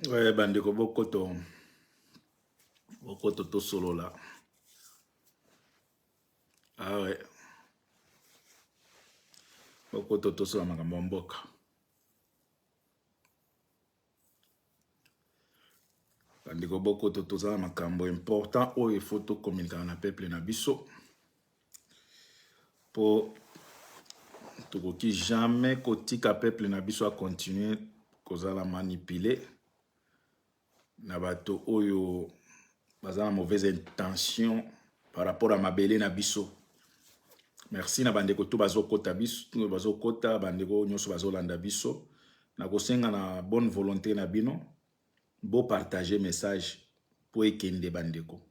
Ouais, bandeko bokoto bokoto tosolola. Ah ouais. Bokoto tosolola makambo ya mboka. Bandeko bokoto toza na makambo important oyo il faut tokomunikana na peuple na biso po tokoki jamais kotika peuple na biso acontinue kozala manipule na bato oyo baza na mauvaise intention par rapport ya mabele na biso. Merci na bandeko to bazokota biso, bazokota bandeko nyonso bazolanda biso. Nakosenga na bonne volonté na bino bo partager message po ekende bandeko.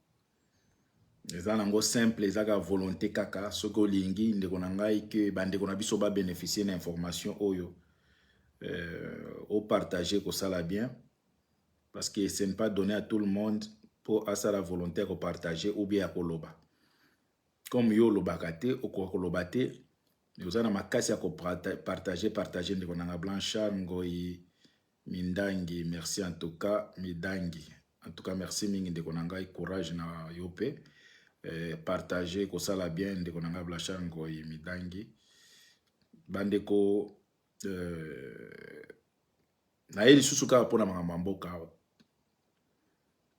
Eza nango simple, eza kaka volonté kaka. Soki olingi ndeko na ngai ke bandeko na biso ba bénéficier na information oyo, o partager kosala bien, parce que ce n'est pas donné à tout le monde po asala volonté ya kopartager ou bien ya koloba. Comme yo olobaka te, okoka koloba te, mais oza na makasi ya kopartager, partager ndeko na nga Blanchard Ngoyi Mindangi, merci en tout cas Midangi. En tout cas merci mingi ndeko na ngai, courage na yo pe. Partager kosala bien ndeko na ngai Blanchard Ngoyi Midangi. Bandeko naye lisusu kaka mpona makambo ya mboka awa.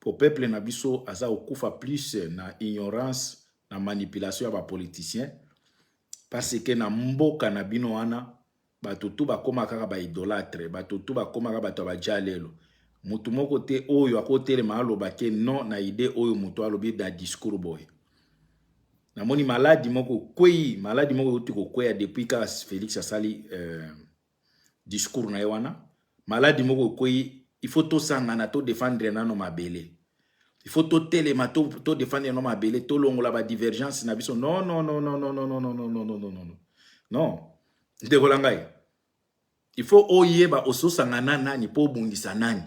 Po peuple na biso aza kokufa plus na ignorance na manipulation ya ba politiciens, parce que na mboka na bino wana bato tu bakoma kaka ba idolâtre, bato tu bakoma kaka bato ya bajalelo. Mutu moko te oyo akotelema aloba ke non na idée oyo mutu alobi na discours boye. Namoni maladi moko kwei, maladi moko euti kokweya depuis kaka Félix asali discours na ye wana. Maladi moko ekwei, il faut tosangana to défendre nano mabele. Il faut totelema to défendre nano mabele, tolongola ba divergence na biso. Non non non non non non non non non non non non non. Non. Ndeko na ngai, il faut oyeba ososangana nani po obundisa nani.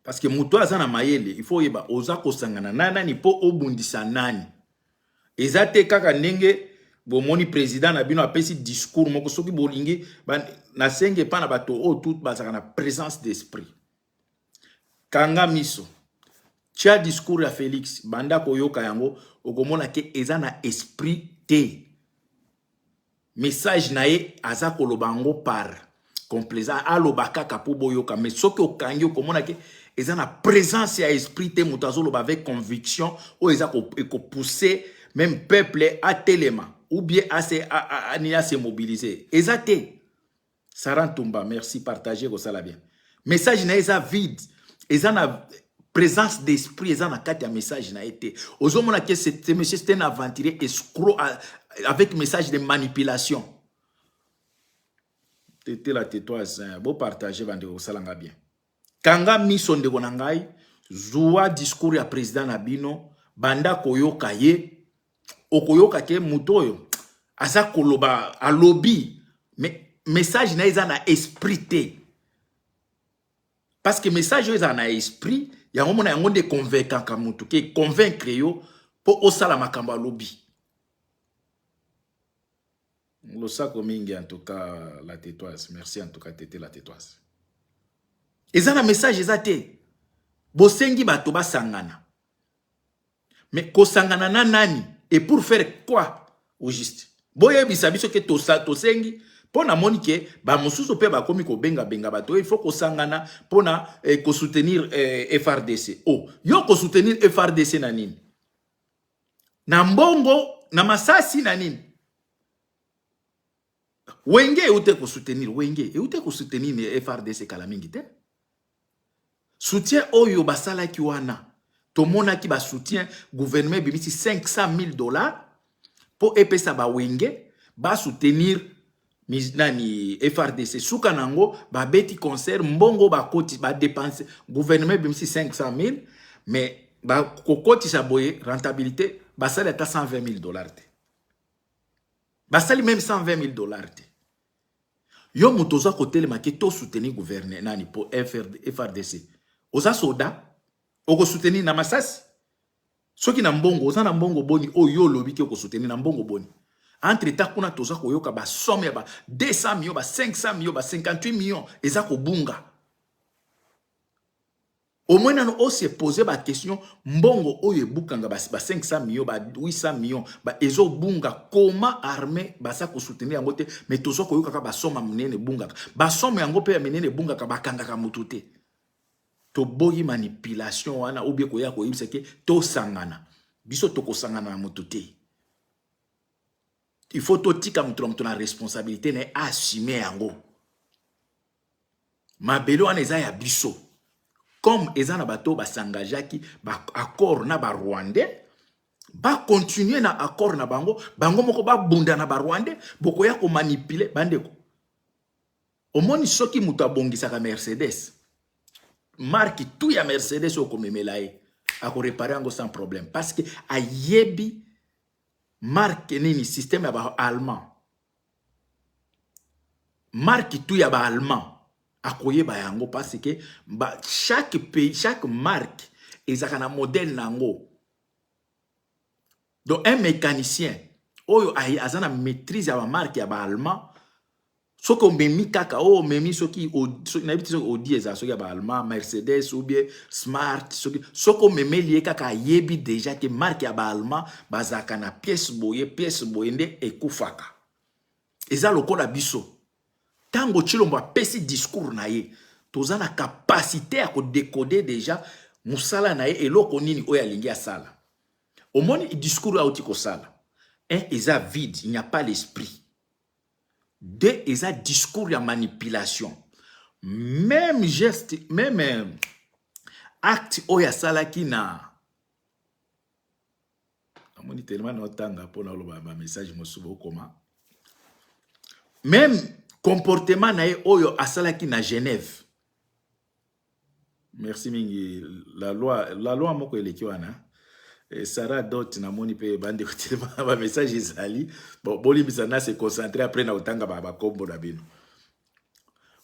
Parce que moto aza na mayele, il faut oyeba oza kosangana na nani po obundisa nani. Eza te kaka ndenge bomoni président na bino apesi discours moko, soki bolingi nasenge epa na bato oyo tout bazalaka na présence d'esprit. Kanga miso, tia discours ya Félix, banda koyoka yango, okomona ke eza na esprit te. Message na ye aza koloba yango par complaisant, aloba kaka po boyoka, mais soki okangi okomona ke eza na présence ya esprit te. Moto azoloba avec conviction oyo eza ekopousser même peuple atelema ou bien ase nini ase mobiliser, eza te. Sarah Ntumba, merci, partager kosala bien. Message na ye eza vide, eza na présence d'esprit, eza na kati ya message na ye te. Ozomona ke ce monsieur, c'est un aventurier escroc avec message de manipulation. Tetela tetoise, bo partager bandeko kosalanga bien. Kanga miso ndeko na ngai, zuwa discours ya président na bino, banda koyoka ye, okoyoka ke moto oyo aza koloba alobi, mais message na ye eza na esprit te. Parce que message oyo eza na esprit, yango mona yango nde convaincaka motu, ke convaincre yo mpo osala makambo alobi. Losako mingi en tout cas la tetoise, merci en tout cas tete la tetoise. Eza na message eza te. Bosengi bato basangana. Mais kosangana na nani et pour faire quoi au juste? Boyebisa biso ke tosengi mpo namoni ke bamosusu mpe bakomi kobengabenga bato, il faut kosangana mpona kosoutenir FRDC. Oh, yo kosoutenir FRDC na nini? Na mbongo, na masasi, na nini? Wenge eute kosoutenir, Wenge eute kosoutenir FRDC kala mingi te. Soutien oyo basalaki wana, tomonaki basoutien, gouvernement ebimisi 500 000 $ mpo epesa bawenge basoutenir nani FRDC. Suka nango babeti concert, mbongo bakoti badepense, gouvernement ebimisi 500 000, mais bakokotisa boye rentabilité basali ata 120 000 $ te, basali même 120 000 $ te. Yo moto oza kotelema ke tosoutenir gouverneur nani po FRDC, oza soda, okosoutenir na masasi? Soki na mbongo, oza na mbongo boni oyo yo olobi ke okosoutenir na mbongo boni? Entre temps kuna toza koyoka basomme ya ba 200 millions, ba 500 millions, ba 58 millions eza kobunga. Au moins nano o se poser ba question, mbongo oyo ebukanga ba 500 millions, ba 800 millions, ba ezobunga comment armée baza ko soutenir yango te, mais tozo koyoka ba somme minene ebungaka. Ba somme yango pe ya minene ebungaka, bakangaka mutu te. Toboyi manipulation wana ou bien koya koyebisa ke tosangana. Biso tokosangana na mutu te. Il faut totika mutu na mutu na responsabilité na ye assumer yango. Mabele wana eza ya biso. Comme eza na bato basangageaki ba accord na ba Rwandais, ba continuer na accord na bango, bango moko babunda na ba Rwandais, bokoya ko manipuler bandeko. Omoni soki moto abongisaka Mercedes, marque tout ya Mercedes okomemela ye, akoréparer yango sans problème parce que ayebi marque nini, système ya ba allemand, marque tout ya ba allemand akoyeba yango parce que ba, chaque pays, chaque marque ezalaka na modèle na yango. Donc un mécanicien oyo aza na maîtrise ya bamarque ya baallemand, soki omemi kaka oyo omemi, soki nayebi te soki Audi ezala soki ya baallemand, Mercedes ou bien Smart, soki omemeli ye kaka, ayebi déjà ke marque ya baallemand bazalaka na pièce boye, pièce boye nde ekufaka. Eza lokola biso, ntango Tshilombo apesi discours na ye, toza na capacité ya kodécoder déjà mosala na ye, eloko nini oyo alingi asala. Omoni discours oyo auti kosala, un, eza vide, il n'y a pas l'esprit. Deux, eza discours ya manipulation. Même geste, même acte oyo asalaki na, namoni tellement naotanga mpona oloba bamessage mosusu bokoma, même comportement na ye oyo asalaki na Genève. Merci mingi, la loi, la loi moko eleki wana. Sarah Dot, namoni mpe bandeko telema, bamessage ezali bon, bolimbisa na se concentre après na kotanga bakombo na bino.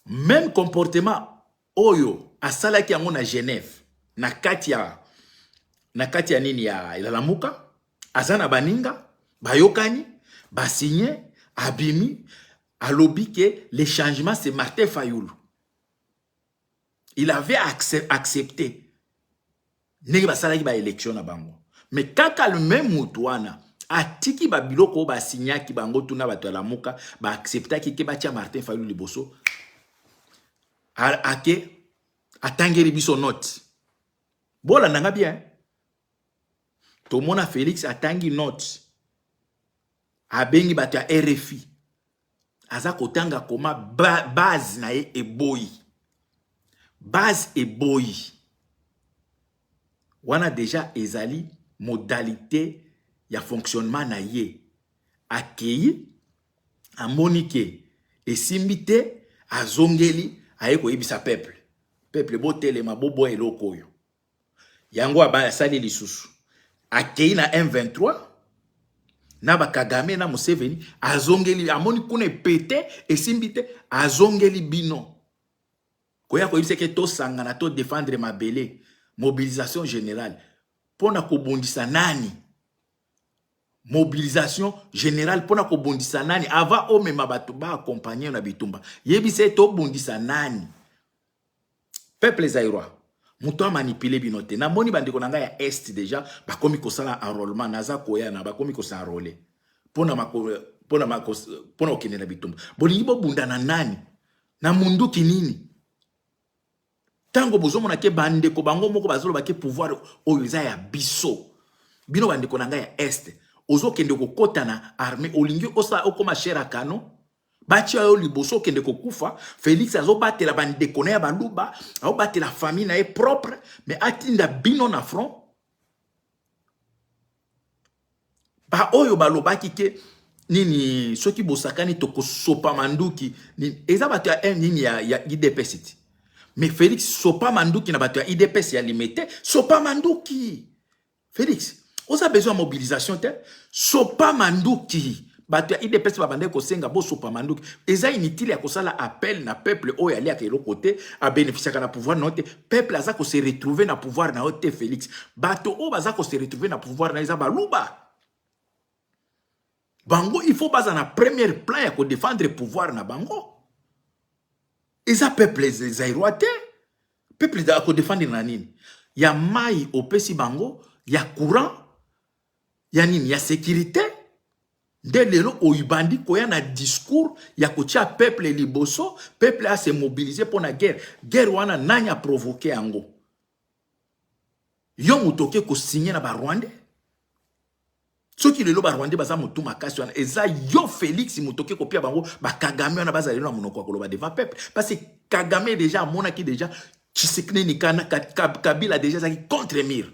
Même comportement oyo asalaki yango na Genève, na kati ya nini ya Lamuka, aza na baninga, bayokani, basinye, abimi, alobi ke le changement, c'est Martin Fayulu. Il avait accepté ndenge basalaki baélection na bango, mais kaka le même motu wana atiki babiloko oyo basinyaki bango tuna bato ya Lamuka, baacceptaki ke batia Martin Fayulu liboso, ake atangeli biso note. Bolandanga bien, tomona Félix atangi note, abengi bato ya RFI, aza kotanga koma base na ye eboyi, base eboyi. Wana déjà ezali modalité ya fonctionnement na ye. Akei, amoni ke esimbi te, azongeli, aye koyebisa peuple: "Peuple, botelema, boboya eloko oyo." Yango asali lisusu, akei na M23 na bakagame na Museveni, azongeli, amoni kuna epete esimbi te, azongeli bino koya koyebisa ke tosangana, todéfendre mabele, mobilisation générale. Mpo na kobundisa nani? Mobilisation générale mpo na kobundisa nani? Avant omema bato baaccompagner na bitumba, yebisa ye tobundisa nani. Peuple zaïrois, moto amanipule bino te. Namoni bandeko na ngai ya Est déjà bakomi kosala enrôlement, naza koya na bakomi kos'enrôler mpona kokende na bitumba. Bolingi bobunda na nani? Na munduki nini? Ntango bozomona ke bandeko bango moko bazoloba ke pouvoir oyo eza ya biso, bino bandeko na ngai ya Est ozokende kokɔta na armée, olingi okóma chair à canon, batia yo liboso, okende kokufa. Félix azobatela bandeko na ya baluba, azobatela famille na ye propre, mais atinda bino na front. Baoyo balobaki ke nini, soki bosakani tokosopa manduki, eza bato ya nini ya UDPS ti. Mais Félix, sopa manduki na bato ya UDPS ya Limete, sopa manduki. Félix, oza besoin ya mobilisation te, sopa manduki. Bato ya UDPS babandaki kosenga bosopa manduki. Eza inutile ya kosala appel na peuple oyo aliaka eloko te, abénéficiaka na pouvoir na yo te. Peuple aza kose retrouver na pouvoir na yo te, Félix. Bato oyo baza kose retrouver na pouvoir na yo eza baluba. Bango il faut baza na premier plan ya kodéfendre pouvoir na bango. Eza peuple zaïrois te. Peuple akodefendre na nini? Ya mai opesi bango, ya courant, ya nini, ya sécurité. Nde lelo oyibandi koya na discours ya kotia peuple liboso, peuple ase mobiliser mpo na guerre. Guerre wana, nani aprovoquer yango? Yo moto oke kosigner na Barwandais. Soki lelo Barwandais baza motu makasi wana, eza yo Félix moto oke kopia bango. Bakagame wana baza lelo na monoko ya koloba devant peuple, parce que Kagame déjà amonaki déjà Tshisekedi kana Kabila déjà azalaki contre mur.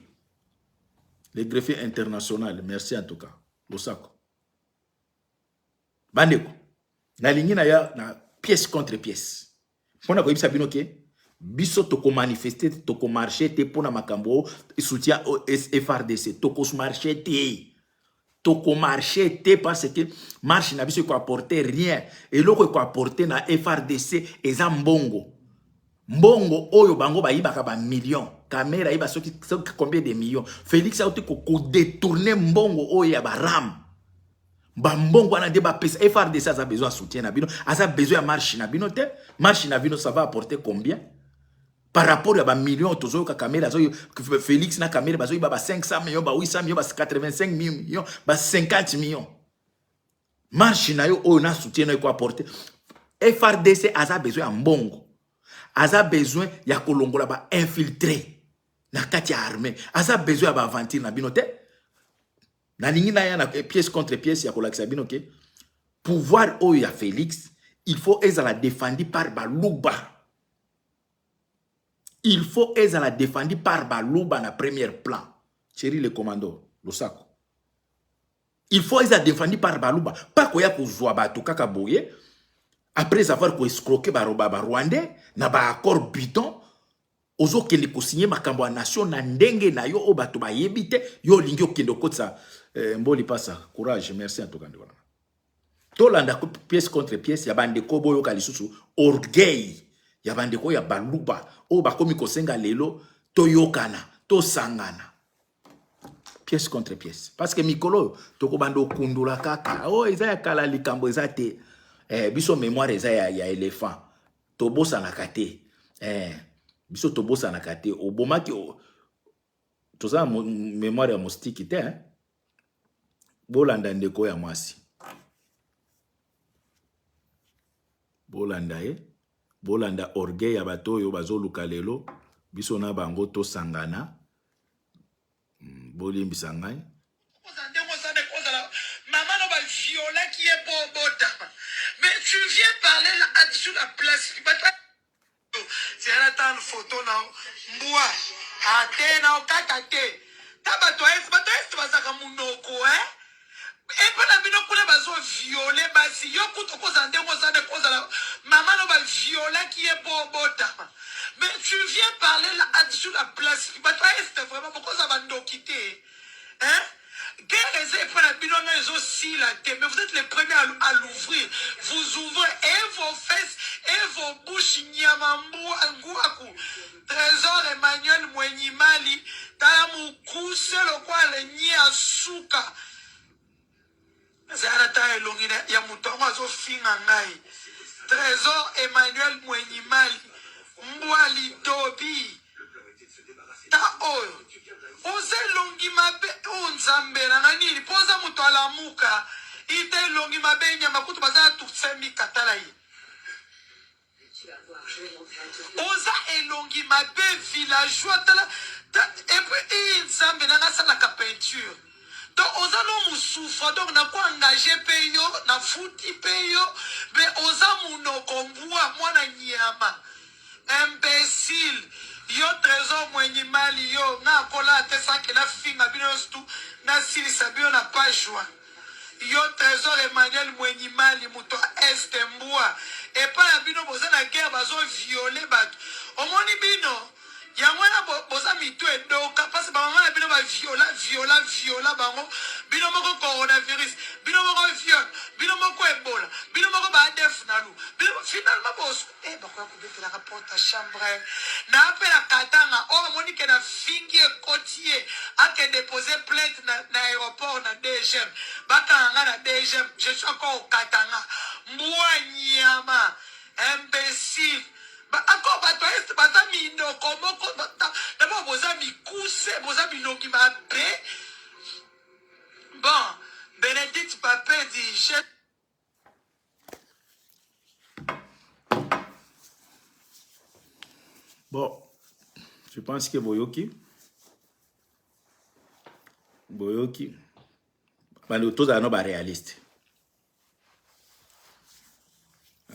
Le greffier international, merci en tout cas, losako. Bandeko, nalingi na ya na pièce contre pièce mpona koyebisa bino ke biso tokomanifester te, tokomarcher te mpona makambo soutien FARDC. Tokomarcher te, tokomarcher te, parce que marche na biso ekoapporter rien. Eloko ekoapporter na FARDC eza mbongo, mbongo oyo bango bayibaka bamillion. Kamerhe ayiba soki combien de millions. Félix auti kodétourner mbongo oyo ya baram. Bambongo wana nde bapesa FARDC. Aza besoin ya soutien na bino, aza besoin ya marche na bino te. Marche na bino, ça va apporter combien par rapport ya bamillion tozoyoka Kamerhe azoyo? Félix na Kamerhe bazoyiba ba 500 millions, ba 800 millions, ba 85 millions, ba 50 millions. Marche na yo oyo na soutien na yo ekoapporter? FARDC aza besoin ya mbongo, aza besoin ya kolongola bainfiltrés na kati ya armée, aza besoin ya baaventure na bino te. Nalingi naya na pièce contre pièce ya kolakisa bino ke pouvoir oyo ya Félix, il faut ezala défendu par Baluba, il faut ezala défendu par Baluba na premier plan. Chéri le commando, losako. Il faut ezala défendu par Baluba, pa koya kozwa bato kaka boye après avoir koescroquer Barwandais na baaccord bidon. Ozokende kosigner makambo ya nation na ndenge na yo oyo bato bayebi te. Yo olingi okende okotisa mboli pasa. Courage, merci en tout cas. Ndeko na, tolanda pièce contre pièce ya bandeko. Boyoka lisusu orgueil ya bandeko ya Baluba oyo bakomi kosenga lelo toyokana, tosangana. Pièce contre pièce, parce que mikolo oyo tokobanda okundula kaka oyo eza ya kala. Likambo eza te, biso mémoire eza ya éléphant, tobosanaka te. Biso tobosanaka te. Obomaki, toza na mémoire ya moustique te, hein? Bolanda ndeko ya mwasi, bolanda ye, bolanda orgueil ya bato oyo bazoluka lelo biso na bango tosangana. Bolimbisa ngai. Ozala ndenge oza, ndenge ozala, mama no baviolaki ye mpo obotama, mais tu viens parler là sur la place. Bato zela tala photo na mbwa ate na okata te. Ta bato aesi, bato aesi bazalaka monoko e epa na bino kuna bazovioler basi. Yo kutu kozala ndenge oza, ndenge ozala, mama no baviolaki ye mpo obotama, mais tu viens parler là sur la place. Bato aeste vraiment bokozala bandoki te, hein? Guerre eza epai na bino na ezosila te, mais vous êtes les premiers à l'ouvrir. Vous ouvrez et vos fesses et vos bouches. Nyama mbwa ngwaku. Trésor Emmanuel Mwenyimali, tala mokuse lokola lenye ya suka. Ezala na tala elongi ya moto yango azofinga ngai. Trésor Emmanuel Mwenyimali, mbwa lidobi, ta oyo oza elongi mabe oyo. Nzambe na nga, nini mpo oza moto alamuka ite elongi mabe. Nyama kutu baza na tusembi katala ye. Oza elongi mabe, villageois. Tala et puis i Nzambe na nga, asalaka peinture, donc oza no mosufa. Donc nakoengager mpe yo, nafuti mpe yo, mais oza monoko mbwa, mwana nyama, imbécile. Yo Trésor Mwenyi Mali, yo nga akola te sanke nafinga bino nyonso tu, nasilisa bino na page wana. Yo Trésor Emmanuel Mwenyi Mali, moto ya este, mbwa, epai ya bino boza na guerre, bazovioler bato. Omoni bino yango wana boza mitu edoka mpasi. Bamama na bino baviola, viola, viola bango. Bino moko coronavirus, bino moko viol, bino moko ebola, bino moko baadef nalu bino. Finalement bos bakoya kobetelaka porte ya chambre na mpe na Katanga oyo. Amoni ke na fingi ekoti ye, ake déposer plainte na aéroport na DGM. Bakanga nga na DGM, je suis encore au Katanga. Mbwa nyama, imbécile. Ba encore bato ya est baza minoko moko d'abord boza mikuse boza bilongi mabe bon Benedicte Papedi je Bon, je pense que boyoki boyoki bandeko tozala no baréaliste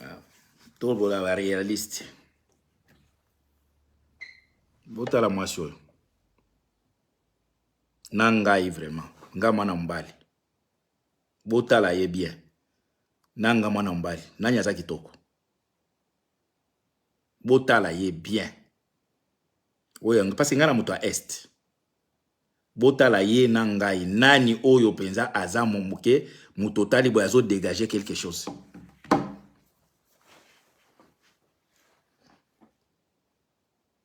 ah, tobola baréaliste botala mwasi oyo na ngai vraiment nga mwana mobali botala ye bien na nga mwana mobali nani aza kitoko botala ye bien oyo parce ngai na moto ya est botala ye na ngai nani oyo mpenza aza moke moto otali boye azo dégager quelque chose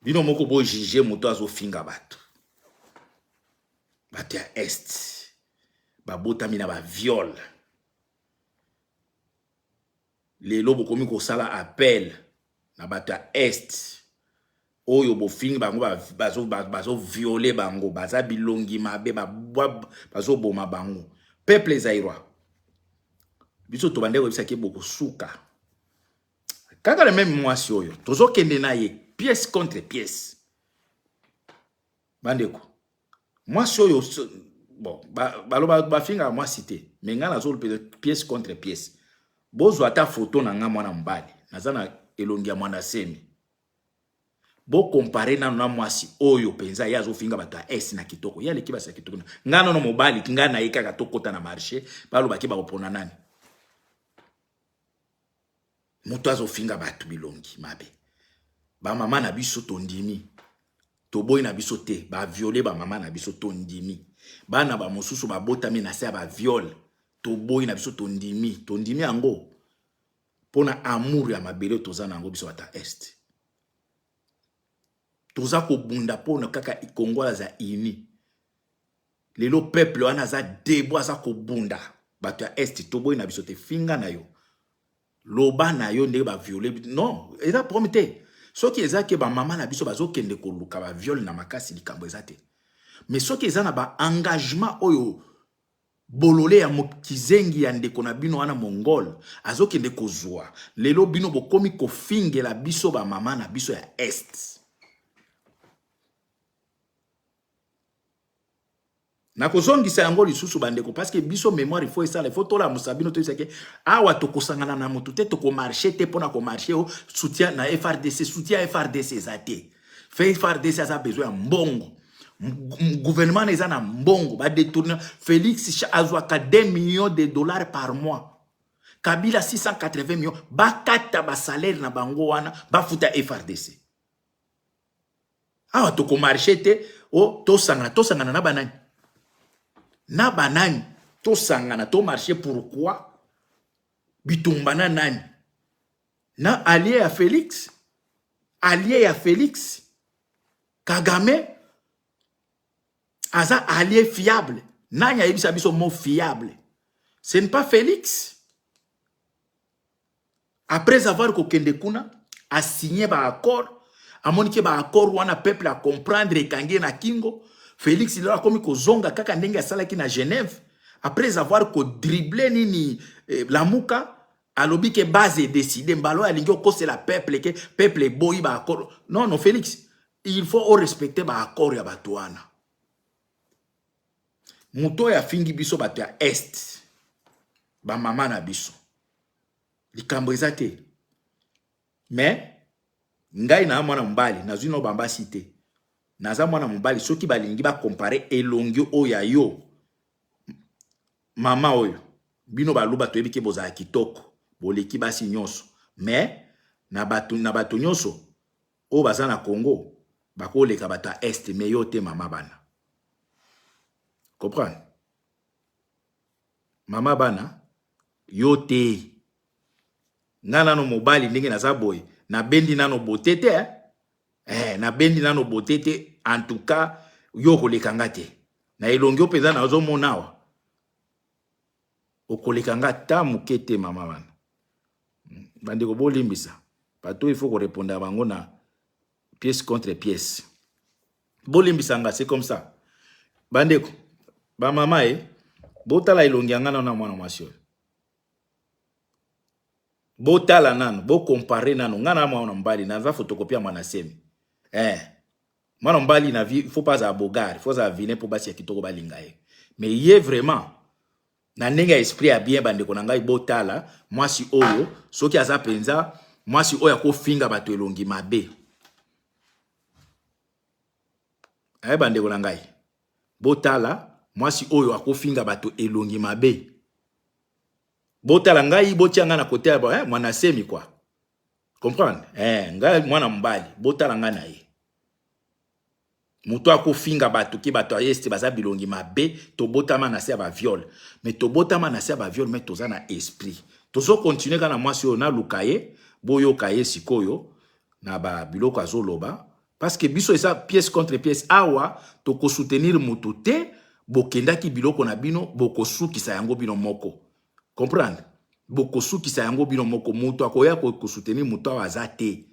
bino moko bojuge moto azofinga bato bato ya est babotami na baviole Lelo bokomi kosala appel na bato ya est oyo bofingi bango bazo bazo violer bango baza bilongi mabe bazoboma bango peuple zaïrois biso tobandaki koyebisaki bokosuka kaka le meme mwasi oyo tozokende na ye pièce contre pièce bandeko mwasi oyo bon baloba bafingaka mwasi te me ngai nazolopeza pièce contre pièce bozwa ata foto na ngai mwana mobali naza na elongi ya mwana semi bokompare nano na mwasi oyo mpenza ye azofinga bato ya est na kitoko ye aleki basi ya kitoko ngai nano mobali ngai na ye kaka tokota na marché balobaki bakopona nani moto azo finga bato bilongi mabe ba mama na biso tondimi toboyi na biso te ba viole ba mama na biso tondimi bana ba mosusu babotami na se ya ba viole toboyi na biso tondimi tondimi yango mpona amour ya mabele toza na yango biso bata est toza kobunda mpona kaka Congo aza uni lelo peuple wana aza debout aza kobunda bato ya est toboyi na biso te finga na yo loba na yo ndenge baviole non eza problème te soki eza ke bamama na biso bazokende koluka baviole na makasi likambo eza te mais soki eza na baengagement oyo bolole ya kizengi ya ndeko na bino wana mongol azokende kozwa lelo bino bokomi kofingela biso bamama na biso ya est Nakozongisa yango lisusu bandeko parce que biso mémoire il faut esala il faut tolamusa bino toyebisa ke awa tokosangana na motu te tokomarche te mpona komarche o soutien na FRDC soutien ya FRDC eza te fe FRDC aza besoin ya mbongo gouvernement na eza na mbongo badetourne Félix azwaka 2 millions de dollars par mois Kabila 680 millions bakata basalaire na bango wana bafuta FRDC awa tokomarche te o oh, tosangana tosangana na banani na banani tosangana tomarche pourquoi bitumba na nani na allié ya Félix allié ya Félix Kagame aza allié fiable nani ayebisa biso mot fiable ce n'est pas Félix Après avoir kokende kuna, a signer ba accord, amoni ke ba accord wana peuple a comprendre ekangi ye na kingo. Felix lelo akomi kozonga kaka ndenge asalaki na Genève après avoir ko dribbler nini eh, Lamuka alobi ke base e décider mbala oyo alingi okosela peuple ke peuple eboyi ba accord. Non non Felix, il faut o respecter ba accord ya bato wana. Moto oyo afingi biso bato ya est ba mama na biso likambo eza te mais ngai na mwana mobali nazwi no bambasi te naza mwana mobali soki balingi bakompare elongi oyo ya yo mama oyo bino baluba toyebi ke bozala kitoko boleki basi nyonso mais na bato na bato nyonso oyo baza na Congo bakoleka bato ya est mais yo te mama bana comprendre mama bana yo te nga nano mobali ndenge naza boye nabendi nano bote te eh? Eh, nabendi nano bote te en tout cas yo okoleka nga te na elongi yo mpenza nazomona awa okoleka nga ata moke te mama wana bandeko bolimbisa. Bato il faut ko répondre bango na pièce contre pièce. Bolimbisa nga, c'est comme ça. Bandeko, ba mama e, botala elongi ya nga na mwana mwasi oyo. Botala nano, bocompare nano nga na mwana mobali, naza photocopie ya mwana semi. Eh. Mwana mobali na vie, il faut pas azala bogar, il faut azala vilain mpo basi ya kitoko balinga ye. Mais ye vraiment na ndenge ya esprit ya bien, bandeko na ngai, botala mwasi oyo soki aza mpenza mwasi oyo akofinga bato elongi mabe. Aye, bandeko na ngai, botala mwasi oyo akofinga bato elongi mabe. Botala ngai, botia ngai na kote ya eh, mwana semi quoi, comprendre eh, ngai mwana mobali, botala ngai na ye, moto akofinga bato ke bato ya Est baza bilongi mabe. Tobotama na se ya baviole, mais tobotama na se ya baviole, mais toza na esprit. Tozokontinue kaka na mwasi oyo, naluka ye, boyoka ye sikoyo na babiloko azoloba, parce que biso eza pièce contre pièce. Awa tokosoutenir moto te. Bokendaki biloko na bino, bokosukisa yango bino moko, comprendre, bokosukisa yango bino moko. Moto akoya kosoutenir moto awa aza te.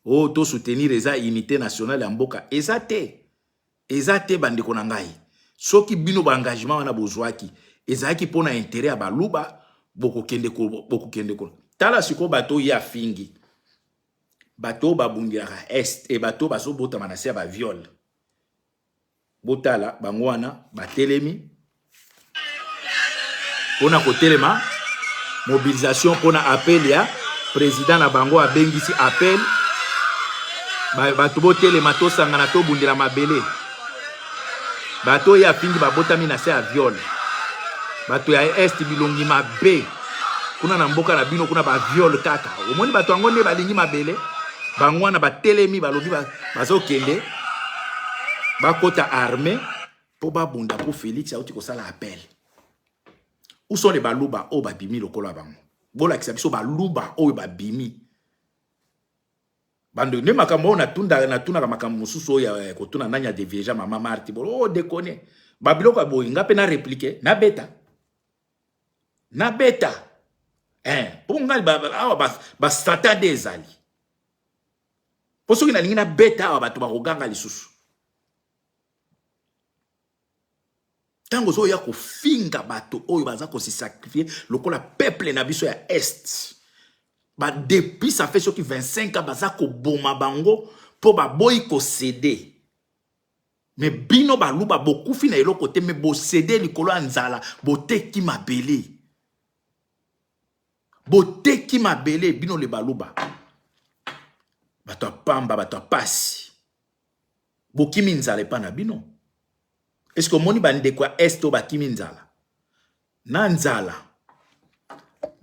Oyo tosoutenir eza unité nationale ya mboka, eza te, eza te. Bandeko na ngai, soki bino baengagement wana bozwaki ezalaki mpona intérêt ya Baluba, bokokende, bokokende ko tala sikoyo bato oyo afingi, bato oyo babungelaka Est e bato oyo bazobotama na se ya baviole. Botala bango wana batelemi mpona kotelema mobilisation mpona appel ya président na bango. Abengisi appel, bato botelema, tosangana, tobundela mabele. Bato oyo afingi babotami na se ya viol. Bato ya Est bilongi mabe, kuna na mboka na bino kuna baviole kaka. Omoni bato yango nde balingi mabele. Bango wana batelemi, balobi bazokende bakota armée mpo babunda mpo Félix auti kosala appel. Où sont les Baluba oyo babimi lokola bango? Bolakisa biso Baluba oyo babimi. Bando nde makambo oyo natunaka, makambo mosusu oyo ya kotuna nani adevierge mama Marti. Bolo oh, dekone babiloko ya boye, nga mpe na réplique, nabeta, nabeta mpo ngai awa basatan nde ezali, mpo soki nalingi nabeta awa, bato bakoganga lisusu. Ntango ozoya kofinga bato oyo baza kose sacrifier lokola peuple na biso ya Est ba, depuis ça fait soki 25 ans baza koboma bango mpo baboyi kocéder. Mais bino Baluba bokufi na eloko te, mais bocéder likolo ya nzala. Boteki mabele, boteki mabele. Bino le Baluba, bato ya pamba, bato ya pasi, bokimi nzala epa na bino. Est-ce omoni bandeko ya Est oyo bakimi nzala na nzala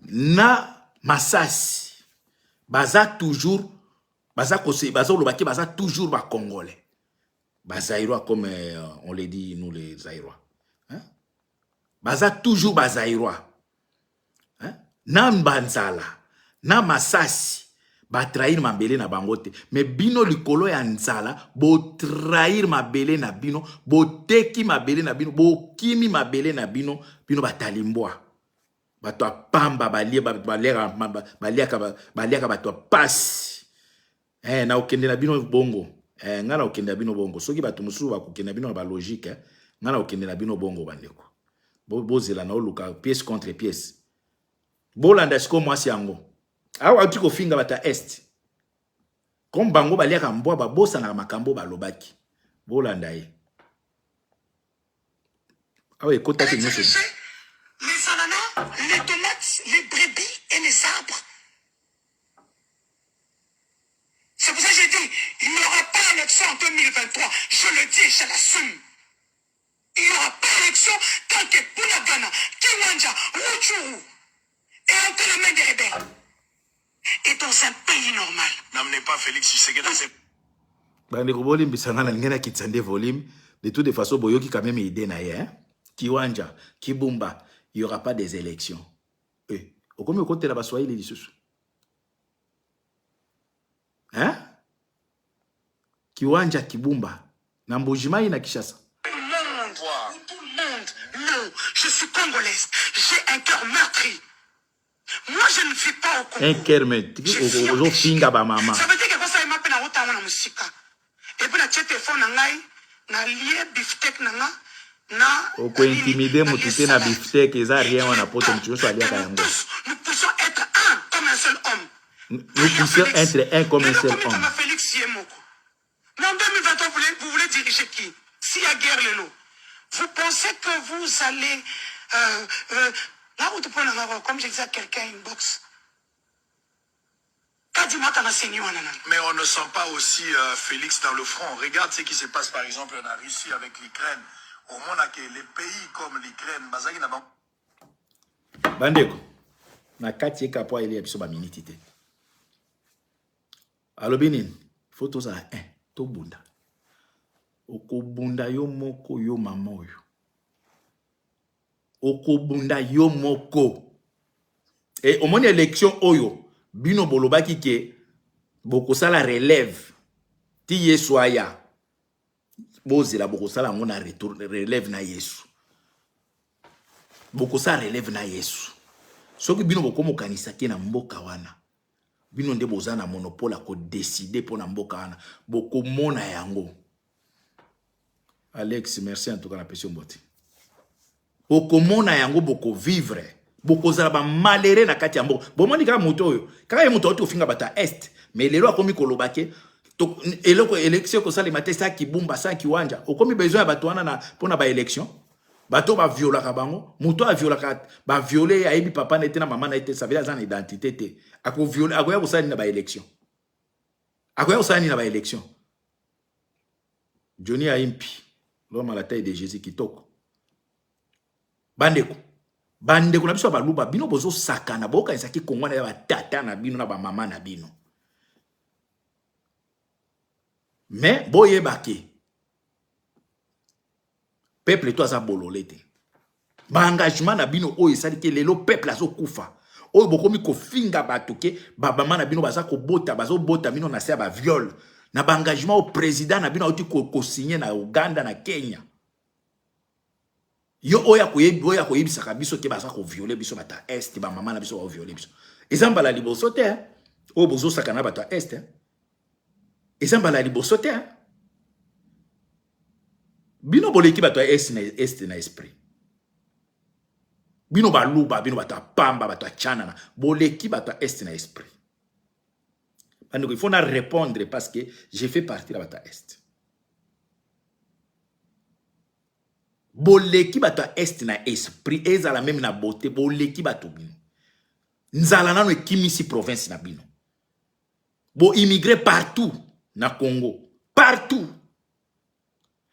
na masasi, baza toujours, baza bazolobaki, baza toujours Bacongolais, Bazaïrois, comme on le dit, nous les Zaïrois, hein? Baza toujours Bazaïrois, hein? Na banzala na masasi, batrahir mabele na bango te. Mais bino, likolo ya nzala, botrahir mabele na bino, boteki mabele na bino, bokimi mabele na bino. Bino batalimbwa, bato ya pamba, baliaka bato ya pasi. Na okende na bino bongo, ngai na okende na bino bongo. Soki bato mosusu bakokende na bino na balogique, ngai na okende na bino bongo. Bandeko, bozela na oluka pièce contre pièce. Bolanda sikoyo mwasi yango awa auti kofinga bato ya Est comme bango baliaka mbwa, babosanaka makambo balobaki. Bolanda ye awa ekotaki nyonso. Les ananas, les tomates, les brebis et les arbres. C'est pour ça que j'ai dit, il n'y aura pas d'élection en 2023. Je le dis et je l'assume. Il n'y aura pas d'élection tant que Bunagana, Kiwanja, Rutshuru est entre les mains des rebelles. Et dans un pays normal. N'amenez pas Félix Tshisekedi dans ces Bandeko, bolimbisa nga, nalingi nakitisa nde volume. De toute façon, boyoki quand même idée na ye, hein? Kiwanja, Kibumba, il y aura pas des élections. Eh, okomi okotela Baswahili lisusu, hein? Kiwanja, Kibumba na Mbujimai na Kinshasa. Monde, où tout le monde, non, je suis congolaise, j'ai un cœur meurtri. Moi, je ne vis pas au Congo. Un cœur mais ozofinga ba mama. Ça veut dire que kosalema mpe nauta yango na mosika. Et puis natie telefone na ngai, nalie bifteck na nga na Oko intimider mutu te na bifteck eza rien wana poto mutu nyonso aliaka yango. Nous puissions être un comme un seul homme. Nous puissions être un comme un seul homme. Félix ye moko. Mais en 2023, vous voulez diriger qui? S'il y a guerre lelo, vous pensez que vous allez là où tu prends la comme je disais à quelqu'un inbox. Mais on ne sent pas aussi Félix dans le front. Regarde ce qui se passe par exemple en Russie avec l'Ukraine. Au monde que les pays comme l'Ukraine, bazaki na Bandeko, na kati eka po elia biso ba minute te. Alobi nini? Faut tozala un, tobunda. Okobunda yo moko yo mama oyo. Okobunda yo moko. E omoni élection oyo bino bolobaki ke bokosala relève ti Yesu aya. Bozela bokosala yango na retour relève na Yesu. Bokosala relève na Yesu. Soki bino bokomokanisa ke na mboka wana, bino nde boza na monopole ya kodeside mpo na mboka wana, bokomona yango. Alex, merci en tout cas na pesi yo mbote. Bokomona yango, bokovivre, bokozala ba malheureux na kati ya mboka. Bomoni kaka moto oyo, kaka ye moto auti kofinga bato ya Est, mais lelo akomi koloba ke eloko élection ekosalema te sa kibumba sa kiwanja. Okomi besoin ya bato wana na mpona ba élection. Bato ba violaka bango, moto a violaka, ba viole ayebi papa na ye te na mama na ye te, ça veut dire aza na identité te. Ako viole, akoya kosala nini na ba élection? Akoya kosala nini na ba élection? Johnny Aimpi, l'homme à la taille de Jésus kitoko. Bandeko, bandeko na biso ya baluba, bino bozo sakana, bokanisaki Congo na ya ba tata na bino na ba mama na bino. Mais boyeba ke peuple to aza bolole te. Ba engagement na bino oyo esali ke lelo peuple azokufa. Oyo bokomi kofinga bato ke ba mama na bino baza kobota, bazobota bino na se ya ba viol. Na ba engagement oyo président na bino auti ko signer na Uganda na Kenya. Yo oyo akoyebi, oyo akoyebisaka biso ke baza ko violer biso bato ya Est, ba mama na biso ba violer biso. Eza mbala liboso te, hein? Oyo bozosaka na bato ya Est, hein? Eza mbala liboso te, hein? Bino boleki bato ya Est na Est na esprit. Bino baluba, bino bato ya pamba, bato ya chanana, boleki bato ya Est na esprit. Bandeko, il faut na répondre parce que j'ai fait partie ya bato ya Est. Boleki bato ya Est na esprit, ezala même na beauté, boleki bato bino. Nzala nano ekimisi province na bino. Bo immigré partout na Congo, partout.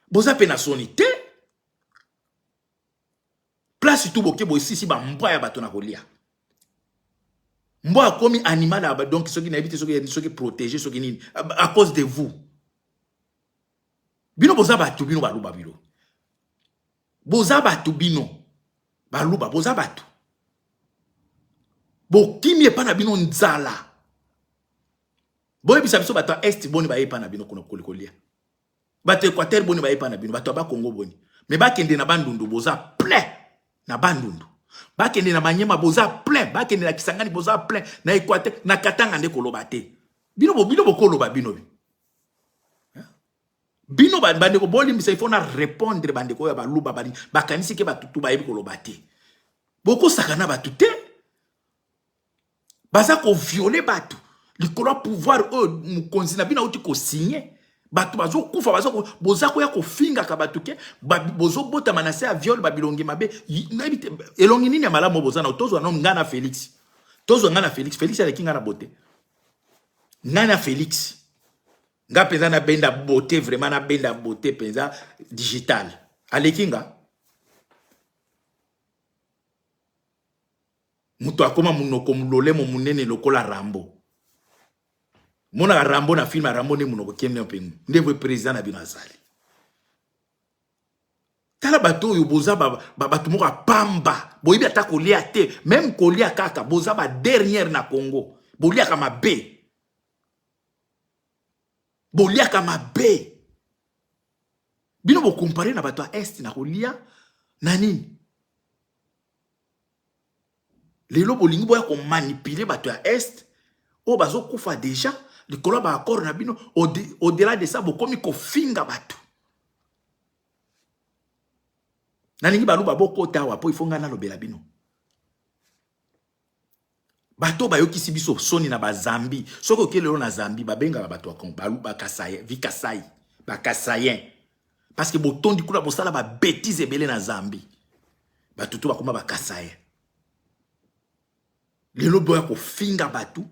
Boza pe na soni te. Place tout boke boisisi ba mbwa ya bato na kolia. Mbwa akomi animal ya ba, donc soki nayebi te soki soki protéger soki nini à cause de vous. Bino boza bato bino baluba bino. Boza bato bino. Baluba boza bato. Bokimi epa na bino nzala. Boyebisa biso bato ya Est boni baye epa na bino kuna kolia. Bato ya Équateur boni baye epa na bino, bato ya Bakongo boni. Mais bakende na Bandundu boza plein na Bandundu. Bakende na Manyema boza plein, bakende na Kisangani boza plein, na Équateur, na Katanga nde koloba te. Bino bo bino bokoloba bino bi. Bino bandeko bolimbisa, il faut na répondre bandeko ya baluba bali bakanisi ke batutu bayebi koloba te. Bokosaka na batu te. Baza ko violer batu likolo ya pouvoir oyo mokonzi na bino auti ko signer. Bato bazokufa, boza koya kofingaka bato ke bozobotama na se ya viol, ba bilongi mabe. Nayebi te, elongi nini ya malamu boza na tozwa no nga na Félix. Tozwa nga na Félix. Félix aleki nga na beauté. Nga na Félix. Nga penza na benda beauté, vraiment na benda beauté penza digital. Aleki nga. Moto akoma munoko lolemo munene lokola Rambo. Mona Rambo na film ya Rambo nde munoko kende mpe nde boye président na bino azali. Tala bato oyo boza bato moko ya pamba, boyebi ata kolia te, même kolia kaka boza ba dernière na Congo. Boliaka mabe. Boliaka mabe. Bino bo comparer na bato ya Est na kolia na nini? Lelo bolingi boya ko manipuler bato ya est oyo bazokufa deja likolo ya baaccord na bino. Au-delà de ça, bokomi kofinga bato. Nalingi baluba bokota awa mpo ifo ngai nalobela bino. Bato bayokisi biso soni na bazambi. Soki oke lelo na Zambi, babengaka bato ya Congo bakasai, vikasai, bakasayen, parce que botondi kuna, bosala babêtises ebele na Zambi. Bato to bakoma bakasayen. Lelo boya kofinga bato.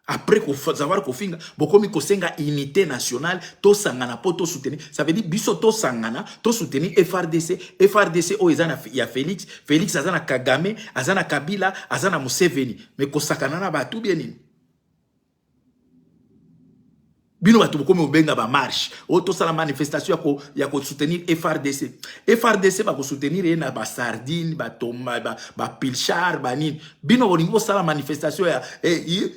Après savoir kofinga, bokomi kosenga unité nationale, tosangana mpo tosoutenir. Ça veut dire biso tosangana, tosoutenir FARDC. FARDC oyo eza na ya Félix. Félix aza na Kagame, aza na Kabila, aza na Museveni. Mais kosakana na bato bien nini? Bino bato bokomi obenga bamarche oyo, tosala manifestation ya kosoutenir FARDC. FARDC bakosoutenir ye na basardine, batoma, bapilchard, banini. Bino bolingi bosala manifestation ya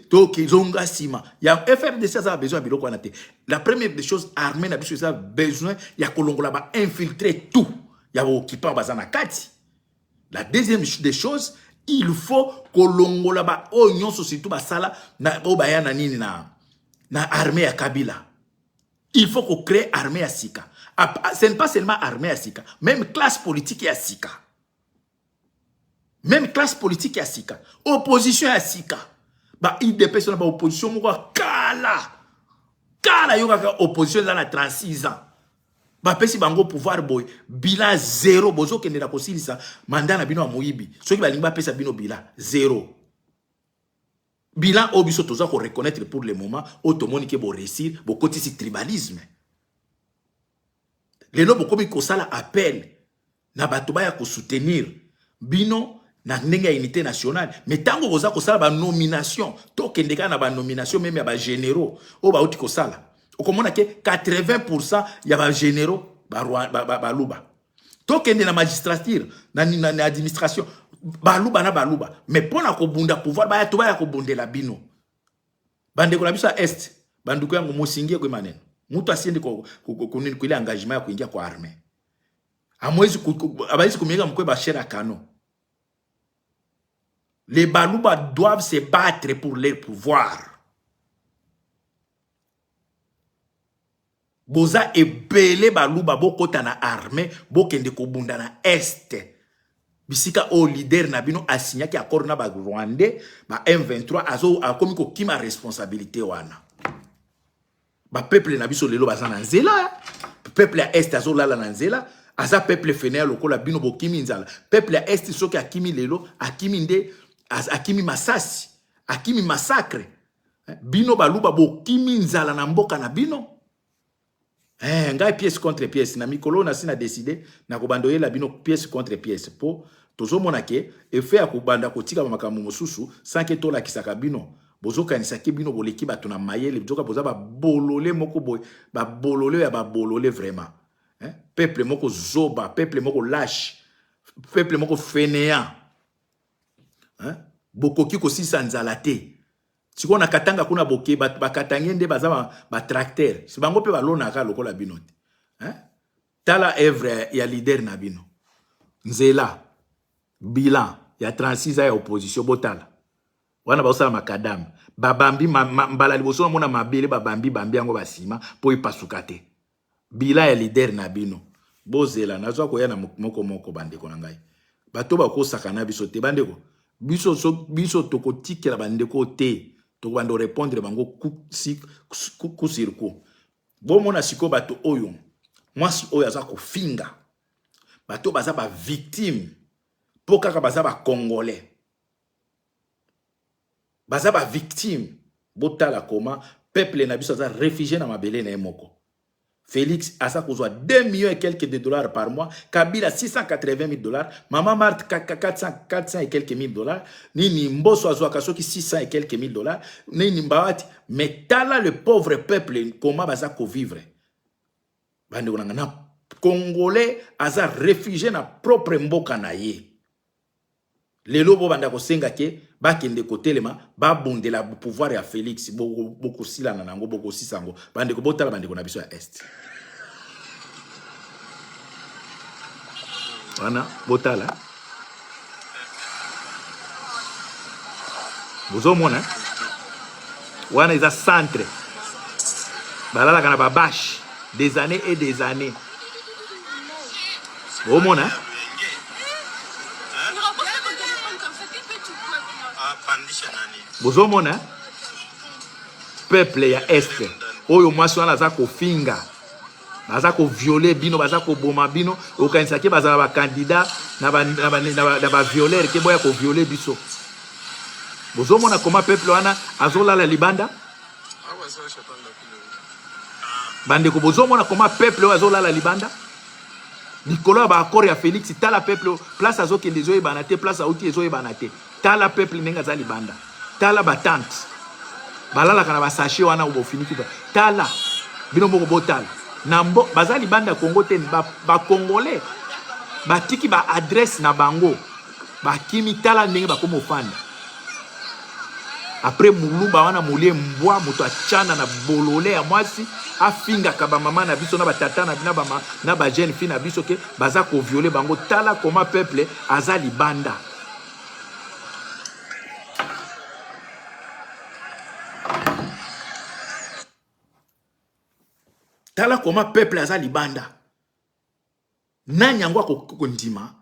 tokezonga nsima ya FARDC. Aza na besoin ya biloko wana te. La première des choses, armée na biso eza besoin ya kolongola bainfiltré tout ya baoccupant baza na kati. La deuxième des choses, il faut kolongola baoyo nyonso, surtout basala na oyo baya na nini na armée ya Kabila. Il faut qu'on crée armée ya sika. Ce n'est pas seulement armée ya sika, même classe politique ya sika, même classe politique ya sika, opposition ya sika. Ba UDPS na baopposition moko ya kala kala. Yo kaka opposition eza na 36 ans, bapesi bango pouvoir boye, bilan zéro. Bozokende na kosilisa mandat na bino ya moyibi. Soki balingi bapesa bino bilan zéro, bilan oyo biso toza koreconnaître pour le moment oyo tomoni ke boréussir, bokotisi tribalisme. Lelo bokomi kosala appel na bato baya kosoutenir bino na ndenge ya unité nationale. Mais ntango boza kosala banomination, tokende kaka na banomination même ya bagénéraux oyo bauti kosala, okomona ke 80 ya bagénéraux baluba. Ba, tokende na magistrature, na administration, baluba na baluba. Mais mpo na kobunda pouvoir, baya to baya kobundela bino. Bandeko na biso ya est, banduku yango mosingi ekoyema neno mutu asiende kunini kuile engagement ya kuingia kwa armée, amwezi abaisi kumieka mkwe bashera kano. Les Baluba doivent se battre pour leur pouvoir. Boza ebele baluba, bokota na armée, bokende kobunda na est, bisika oyo leader na bino asignaki accord na barwandais ba M23. Azo akomi kokima responsabilité wana. Bapeuple na biso lelo baza na nzela. Peuple ya est azolala na nzela, aza peuple fainéant lokola bino. Bokimi nzala. Peuple ya est soki akimi lelo, akimi nde akimi masasi, akimi massacre. Bino baluba bokimi nzala na mboka na bino. Ngai pièce contre pièce na mikolo nasi na décidé na kobanda oyela bino pièce contre pièce, mpo tozomona ke effet ya kobanda kotika makambo mosusu sans ke tolakisaka bino. Bozokanisaki bino boleki bato na mayele, bozoka boza babolole moko boye, babolole ya babolole vraiment, hein? Peuple moko zoba, peuple moko lâche, peuple moko fainéant, hein? Bokoki kosisa nzala te. Sikoyo na Katanga kuna, boke bakatange nde baza batracteur, si bango mpe balonaka lokola bino te, hein? Tala œuvre ya leader na bino, nzela. Bilan ya 36 ans ya opposition, botala wana baosala macadam, babambi mbala liboso namona mabele, babambi bambi yango basima mpo epasuka te. Bilan ya leader na bino, bozela nazwa koya na moko moko. Bandeko na ngai, bato bakosaka na biso te. Bandeko, biso, so, biso tokotikela bandeko te, tokobanda korépondre bango coup sur coup. Bomona sikoyo bato oyo, mwasi oyo aza kofinga bato baza bavictime mpo kaka baza bacongolais, baza bavictime. Botala koma peuple na biso aza réfugié na mabele na ye moko. Félix aza kozwa 2 millions et quelques de dollars par mois, Kabila 680 000 dollars, Mama Marthe 400, 400 et quelques mille dollars, nini Mboso azwaka soki 600 et quelques mille dollars, nini Mbawati. Mais tala le pauvre peuple comment baza kovivre. Bandeko na nga, na congolais aza réfugié na propre mboka na ye. Lelo bobanda kosenga ke bakende kotelema, babundela pouvoir ya Félix. Bokosilana nango, bokosisa yango. Bandeko, botala bandeko na biso ya est wana, botala. Bozomona wana eza centre, balalaka na babache des années et des années. Bomona bozomona peuple ya est oyo mwasi wana aza kofinga baza koviole bino baza koboma bino okanisa ke bazala bakandidat na bavioleur ba, ba, ba ke boya koviole biso bozomona koma peuple wana azolala libanda bandeko bozomona koma peuple oyo azolala libanda likolo ya baaccord ya Felix. Tala peuple place azokende ezoyebana te, place auti ezoyebana te. Tala peuple ndenge aza libanda, tala batante balalaka na basashe wana bofiniki. Tala bino moko botala na mbo baza libanda ya Congo te, bacongolais ba batiki ba adresse na bango bakimi. Tala ndenge bakomi ofanda Après muluba wana molie mbwa moto achana na bolole ya mwasi afingaka ba mama na biso na ba tata na na ba na ba jeune fille na biso ke baza ko violer bango. Tala koma peuple aza libanda. Tala koma peuple aza libanda. Nani yango akoki kondima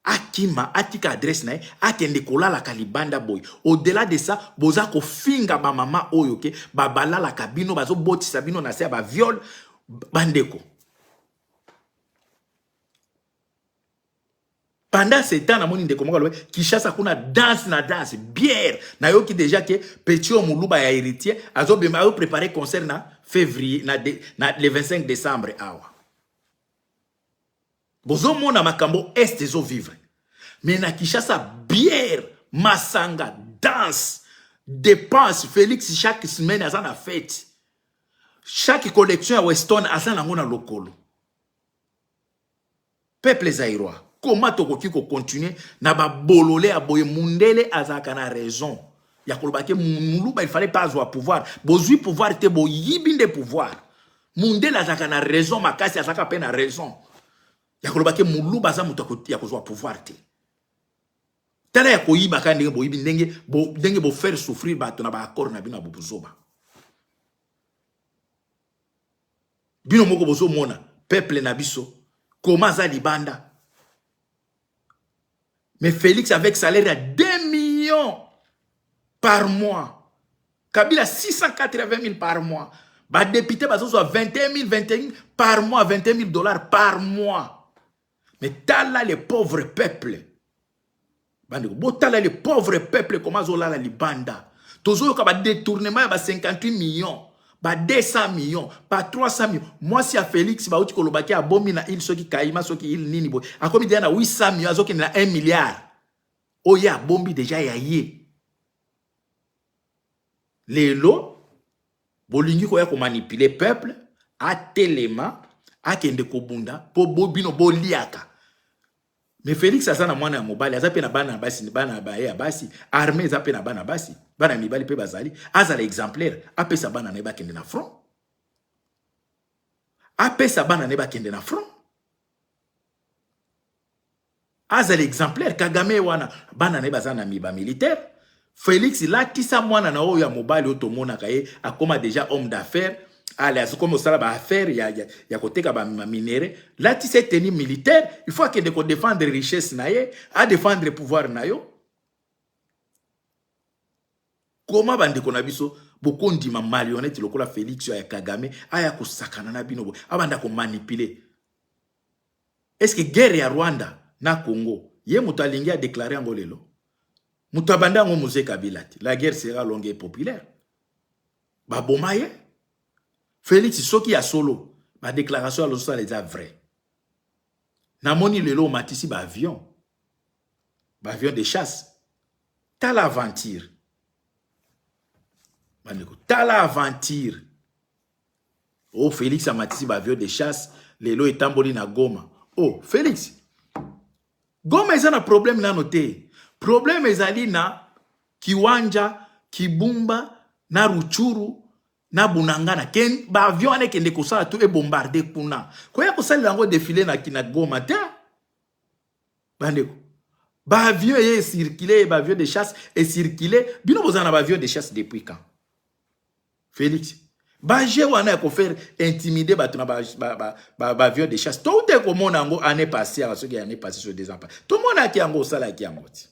akima atika adresse na ye akende kolalaka libanda boye? Au-delà de ça, boza kofinga ba mama oyo ke babalalaka bino, bazobotisa bino na se ya ba viol. Bandeko, pendant ce temps namoni ndeko moko alobi Kinshasa kuna danse na danse bière. Nayoki déjà ke petit oyo moluba ya héritier azobima azoprépare concert na février na, de, na le 25 décembre awa. Bozomona makambo est ezo vivre. Mais na Kinshasa bière, masanga, danse, dépense. Félix chaque semaine aza na fête. Chaque collection ya Weston aza nango na lokolo. Peuple zaïrois, comment tokoki ko continuer na ba bolole ya boye? Mundele azalaka na raison ya koloba ke muluba il fallait pas azwa pouvoir. Bozwi pouvoir te, boyibi nde pouvoir. Mundele azalaka na raison makasi, azalaka pe na raison ya koloba ke muluba aza moto ya kozwa pouvoir te. Tala ya koyiba kaka ndenge boyibi, ndenge bo, ndenge bo faire souffrir bato na ba accord na bino ya bobuzoba. Bino moko bozomona peuple na biso koma aza libanda. Mais Félix avec salaire ya 2 millions par mois, Kabila 680 000 par mois, ba député bazozwa 21 000, 21 par mois, 21 000 dollars par mois. Mais tala les pauvres peuples, bandeko, botala les pauvres peuples koma azolala libanda. Tozoyoka ba détournement ya ba 58 millions, ba 200 millions, ba 300 millions. Mwasi ya Félix bauti kolobaki abomi na ile soki Kaima soki ile nini boye, akomi deja na 800 millions, azokende na 1 milliard oyo abombi deja ya ye. Lelo bolingi koya komanipuler peuple atelema akende kobunda mpo bino boliaka. Mais Felix aza na mwana ya mobali, aza pe na bana ya basi, bana ba ye ya basi, armée eza pe na bana basi, bana mibali pe bazali. Azala exemplaire, apesa bana na ye bakende na front. Apesa bana na ye bakende na front. Azala exemplaire. Kagame wana bana na ye baza na ba militaire. Felix latisa mwana na oyo ya mobali oyo tomonaka ye akoma déjà homme d'affaires, ale azokomi kosala ba affaire ya, ya, ya koteka ba minerais. Latisa ye tenue militaire, il faut akende kodefendre richesse na ye, adefendre pouvoir na yo. Koma bandeko na biso bokondima marionnette lokola Felix ya Kagame aya kosakana na bino boye, abanda komanipuler. Est-ce que guerre ya Rwanda na Congo ye moto alingi adeklare yango lelo? Moto abanda yango Mzee Kabila te. La guerre sera longue et populaire. Baboma ye. Félix soki ya solo ba déclaration ya losala eza vrai. Namoni lelo omatisi ba avion. Ba avion de chasse. Tala aventure. Bandeko, tala aventure. Oh Félix amatisi ba avion de chasse lelo etamboli na Goma. Oh Félix, Goma eza na problème nano te. Problème ezali na Kiwanja, Kibumba, na Ruchuru, na Bunangana. Ken, ba avion wana ekende kosala to ebombarde kuna. Koya kosalela yango défilé na, na Goma te. Bandeko. Ba avion eye ecircule, ba avion de chasse ecircule. Bino bozala na ba avion de chasse depuis quand? Felix, ba jeu wana ya kofaire intimider bato na ba, ba, ba, ba, ba avion de chasse toute komona yango année passée, awa soki année passée so 2 ans passé, tomonaki yango, osalaki yango ti.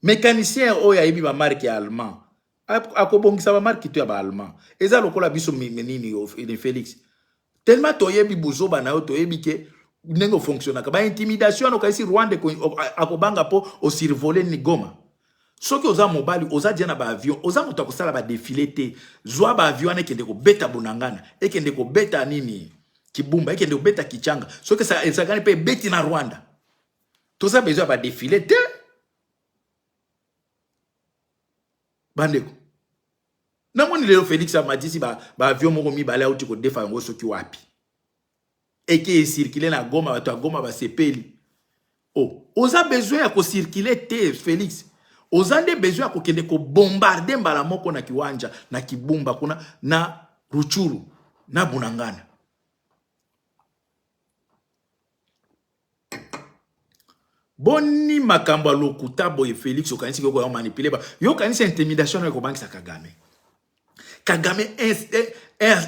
Mécanicien oyo ayebi ba marque ya allemand akobongisa ba marque to ya ba allemand. Eza lokola biso nini Felix, tellement toyebi buzoba na yo, toyebi ke ndenge ofonctionnaka, ba intimidation wana. Okanisi Rwanda akobanga mpo osurvole ni Goma? Soki oza mobali, oza dia na baavion, oza moto akosala badéfilé te. Zwa baavion wana, ekende kobeta Bunagana, ekende kobeta nini, Kibumba, ekende kobeta Kichanga. Soki esakani mpe ebeti na Rwanda, toza besoin ya badéfilé te. Bandeko, namoni lelo Félix amatisi baavion ba moko mibale, auti kodefa yango soki wapi, eke ecircule na Goma, bato ya Goma basepeli. Oh, oza besoin ya kocircule te, Félix. Oza nde besoin ya kokende kobombarde mbala moko na Kiwanja, na Kibumba kuna, na Rutshuru, na Bunagana. Boni makambo ya lokuta boye, Félix? Okanisi kokoya manipule ba yo? Okanisi intimidation nayo ekobangisa Kagame? Kagame,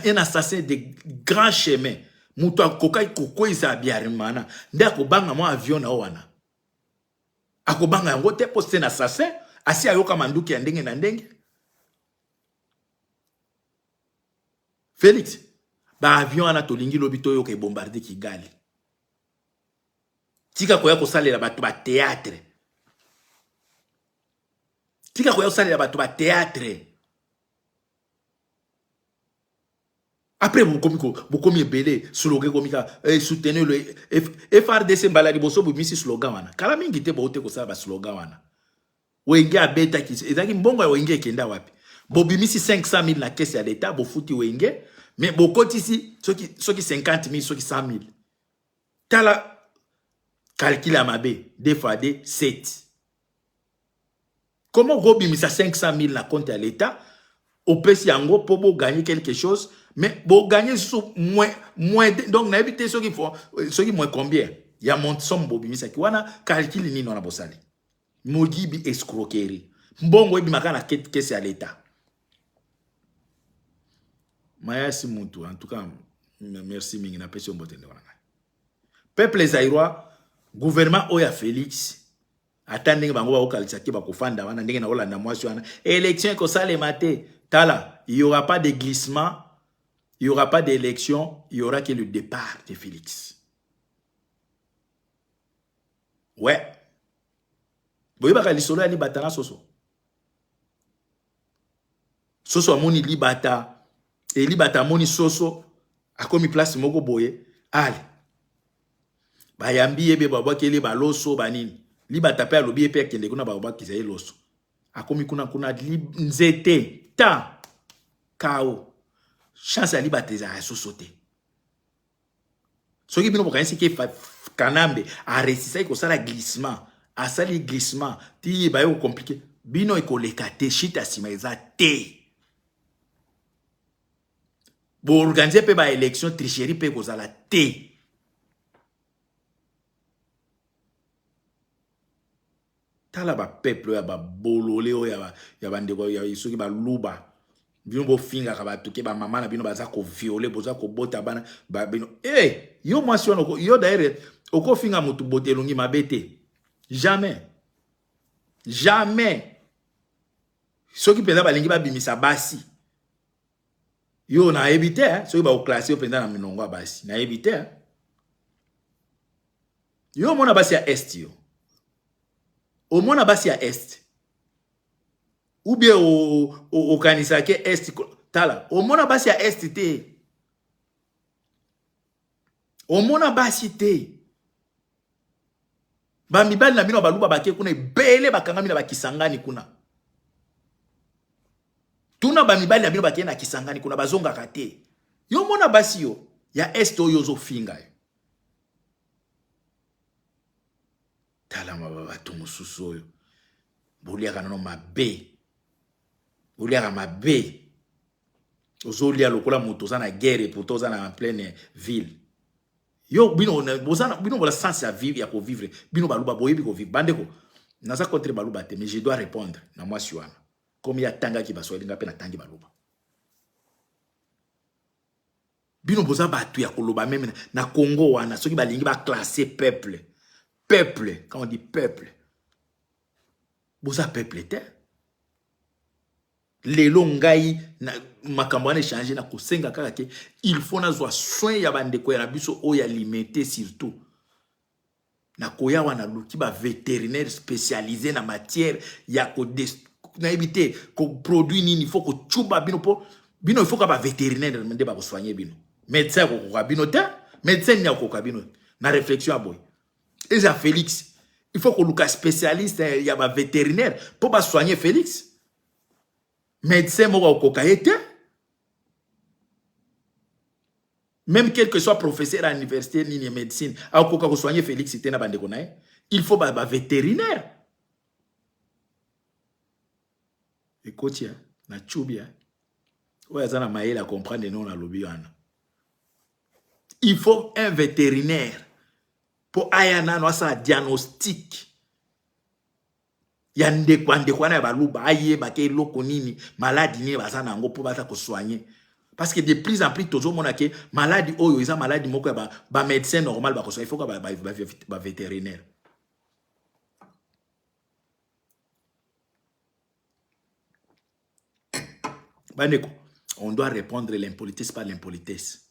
un assassin de grand chemin, moto akokaki kokweyisa Habyarimana, nde akobanga mwa avion na yo wana? Akobanga yango te, mpo c'est un assassin, asi ayoka manduki ya ndenge na ndenge. Félix, baavion wana tolingi lobi toyoka ebombarde Kigali. Tika koya kosalela bato bathéâtre, tika koya kosalela bato bathéâtre. Après bokomi bokomi ebele, slogan ekomi kaka eh, soutenir le FARDC. Mbala liboso bobimisi slogan wana kala mingi te, boute kosala baslogan wana. Wenge abetaki, ezalaki mbongo ya Wenge ekenda wapi? Bobimisi 500 000 na caisse ya leta, bofuti Wenge, mais bokotisi soki 50 000, soki 100 000. Tala calcul ya mabe, 2 fois 2, 7. Comment okobimisa 500 000 na compte ya leta, opesi yango mpo boganye quelque chose, mais boganye lisusu moins? Donc nayebi te soki moins combien ya monsomme bobimisaki wana. Calcul nini wana bosali? Moyibi, escroquerie. Mbongo ebimaka na caisse ya leta. Mayasi mutu, en tout cas merci mingi, napesi yo mbote, ndeko na ngai. Peuple zaïrois, gouvernement oyo ya Félix, ata ndenge bango bakokalisa te, bakofanda wana. Ndenge nakolanda mwasi wana, élection ekosalema te. Tala, il y aura pas de glissement, il y aura pas d'élection, il y aura que le départ de Félix. Ouais, boyebaka lisolo ya libata na soso. Soso amoni libata e, libata amoni soso. Akomi place moko boye, ale bayambi ye be, babwakeli baloso banini. Libata mpe alobi ye mpe akende kuna, babwakisa ye loso. Akomi kuna, kuna nzete ta kao. Chance ya libata ezala ya soso te. Soki bino bokanisi ke Kanambe aresisaki kosala glissement, asali glissement ti baye kocompliquer bino, ekoleka te. Shite ya nsima eza te. Boorganize mpe baélection, tricherie mpe ekozala te. Tala bapeuple oyo ya babolole, oyo ya bandeko soki baluba. Bino bofingaka bato ke bamama na bino baza koviole, boza kobota bana bino. E yo mwasi wana, yo d'ailleurs okofinga motu bote elongi mabe te, jamais, jamais. Soki mpenza balingi babimisa basi, yo nayebi te soki bakoclasser yo mpenza na minongo ya basi, nayebi te. Yo omona basi ya Est? Yo omona basi ya Est ou bien okanisaka ke Est? Tala, omona basi ya Est te, omona basi te. Bamibali na bino baluba bake kuna ebele, bakangami na bakisangani kuna. Tuna bamibali na bino bakei na Kisangani kuna, bazongaka te. Yo mona basi yo ya Est oyo ozofinga yo? Tala bato mosusu oyo boliaka nano mabe, boliaka mabe. Ozolia lokola moto oza na guerre, pourtant oza na pleine ville. Yo bino boza bino bola sens ya vivre ya ko vivre. Bino baluba boyebi ko vivre. Bandeko naza contre baluba te mais je dois répondre na mwasi wana. Comme ya tangaki baswahili nga pe na tangi baluba. Bino boza batu ya koloba meme na Congo wana soki balingi ba classer peuple. Peuple, quand on dit peuple, boza peuple te. Lelo ngai na makambo wana echange na kosenga kaka ke il faut nazwa soin ya bandeko ya na biso oyo ya limete surtout nakoya wana naluki ba vétérinaire spécialisé na matière ya ko nayebi te ko produit nini faut kocuba bino mpo bino il faut ka ba vétérinaire nde bakosoigne bino. Médecin akokoka bino te, médecin nini akokoka bino na réflexion ya boye eza Félix. Il faut koluka spécialiste ya ba vétérinaire mpo basoigne Félix. Médecin moko akokoka ye te, même quel que soit professeur à université nini ya médecine, akokoka kosoigne Félix te na bandeko na ye. Il faut ba vétérinaire. Ekoti na cubi oyo aza na mayele ya comprendre no nalobi wana. Il faut un vétérinaire mpo aya nano asala diagnostic ya ndeko ya ndeko wana ya baluba, ayeba ke eloko nini, maladi nini baza na yango mpo baza kosoigne, parce que de plus en plus tozomona ke maladi oyo eza maladi moko ya bamédecin ba normal bakosoigne. Il faut ka bavétérinaire ba. Bandeko, on doit répondre l'impolitesse par l'impolitesse.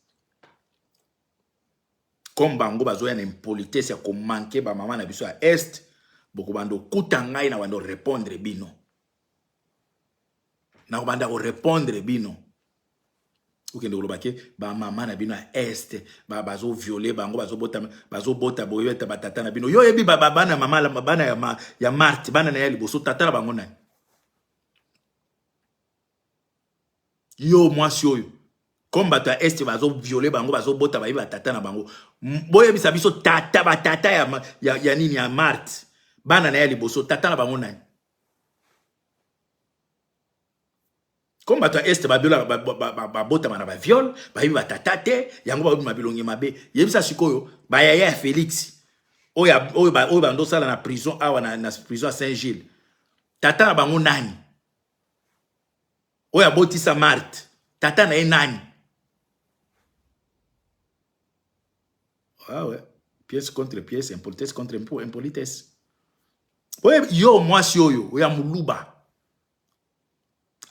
Comme bango bazoya na impolitesse ya komanke bamama na biso ya Est, bokobanda okuta ngai na banda répondre bino, na kobanda korépondre bino. Okende koloba ke bamama na bino ya Est bazoviole bango, bazobota, bazobota boyeta batata na bino. Yo oyebi bana mama, bana ya Marte, bana na ye ya liboso, tata na bango nani? Yo mwasi oyo, comme bato ya Est bazoviole bango, bazobota, bayebi batata na bango, boyebisa biso tata, batata ya nini, ya Marte, bana na ye ya liboso, tata na bango nani? Comme bato ya Est babotama na baviole, bayebi batata te, yango babima bilongi mabe. Yebisa sikoyo bayaya ya Félix oyo bandosala na prison awa, na prison ya Saint Gilles, tata na bango nani? Oyo abotisa Marte, tata na ye nani? Ah ouais, pièce contre pièce, impolitesse contre impolitesse. Oyo yo mwasi oyo oya moluba,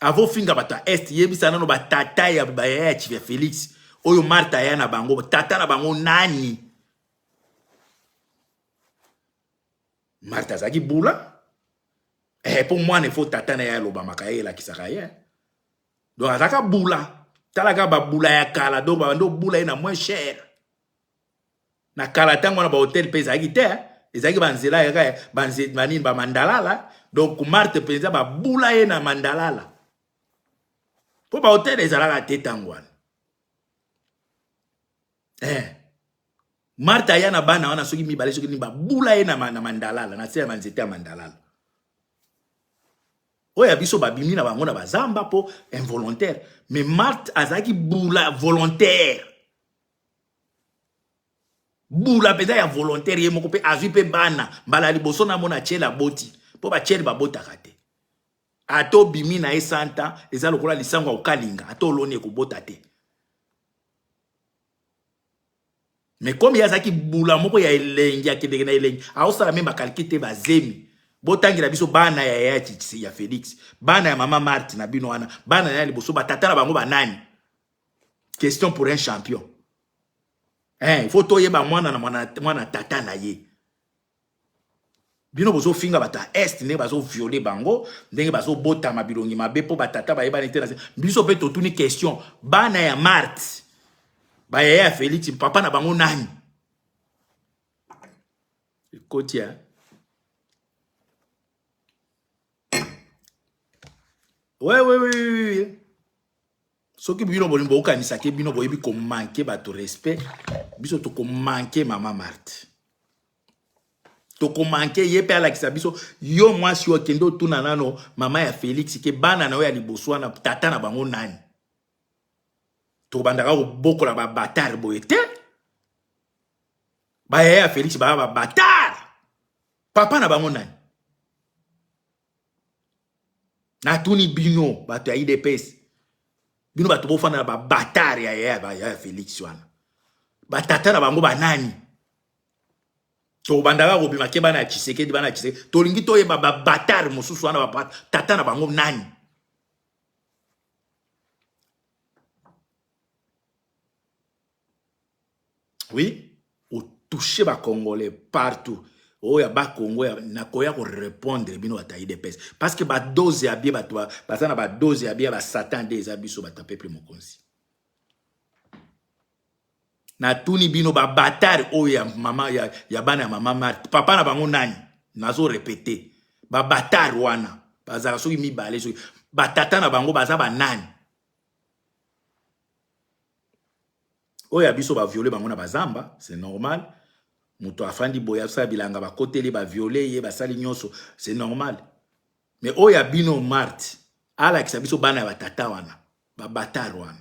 avofinga bato ya Est, yebisa nano batata ya bayaya ya ya Félix oyo Marthe aya na bango, tata na bango nani? Marthe azalaki bula mpo mwana efo tata na ye alobamaka ye, elakisaka ye. Donc azalaka bula, talaka babula ya kala. Donc babandi obula ye na moins cher na kala. Ntango wana bahotel mpe ezalaki te, ezalaki banzela yaka banini, bamandalala. Donc Marte mpenza babula ye na mandalala mpo bahotel ezalaka te ntango wana. Marthe aya na bana wana soki mibale, soki nini, babula ye na mandalala, na se ya banzete ya mandalala. Oyo ya biso babimi na bango na bazamba mpo involontaire, mais Marthe azalaki bula volontaire, bula mpenza ya volontaire. Ye moko mpe azwi mpe bana mbala ya liboso namona tiele aboti, mpo batiele babotaka te. Ata obimi na ye 100 ans, eza lokola lisango ya kokalinga, ata oloni ekobota te. Mais comme ye azalaki bula moko ya elengi, akendeke na elengi, aosala me bakalki te bazemi. Botangela biso bana ya Félix, bana ya mama Marte na bino wana, bana na ya liboso, batata na bango banani? Question pour un champion. Il faut toyeba mwana na mwana, mwana tata na ye. Bino bozofinga bato ya Est ndenge bazoviole bango, ndenge bazobotama bilongi mabe mpo batata bayebani te. Na biso mpe totuni question: bana ya Marte, bayaya ya Félix, papa na bango nani? Ekoti ya ouais. Soki bino bolingi bokokanisaki bino boyebi komanke bato respect, biso tokomanke mama Marte, tokomanke ye mpe alakisa biso. Yo mwasi oyo, okende otuna nano mama ya Félix ke bana na yo ya liboso wana, tata na bango nani? Tokobandaka kobokola babatare boye te. Bayaya ya Felix baa ba batard. Papa na bango nani? Natuni bino bato ya UDPS, bino bato bofanda na ba batard ya yaya ya Felix wana, batata na bango banani? Tokobandaka kobima ke bana ya Tshisekedi, bana ya Tshisekedi. Tolingi toyeba ba batard mosusu wana, ba tata na bango nani? Oui, otouche ba Congolais partout. Oyo ya ba Congo ya nakoya ko répondre bino bato ya UDPS parce que ba dose ya bien bato baza na ba dose ya bien ba Satan nde eza biso bato ya peuple mokonzi. Natuni bino ba batard oyo ya mama ya, ya bana ya mama Marthe, papa na bango nani? Nazo répéter, ba batard wana bazalaka soki mibale soki batata na bango baza ba nani? Oyo ya biso ba viole bango na bazamba, c'est normal. Moto afandi boye asala bilanga, bakoteli ba viole ye, basali nyonso, c'est normal. Mais oyo ya bino Marthe alakisa biso bana ya batata wana, ba batard wana.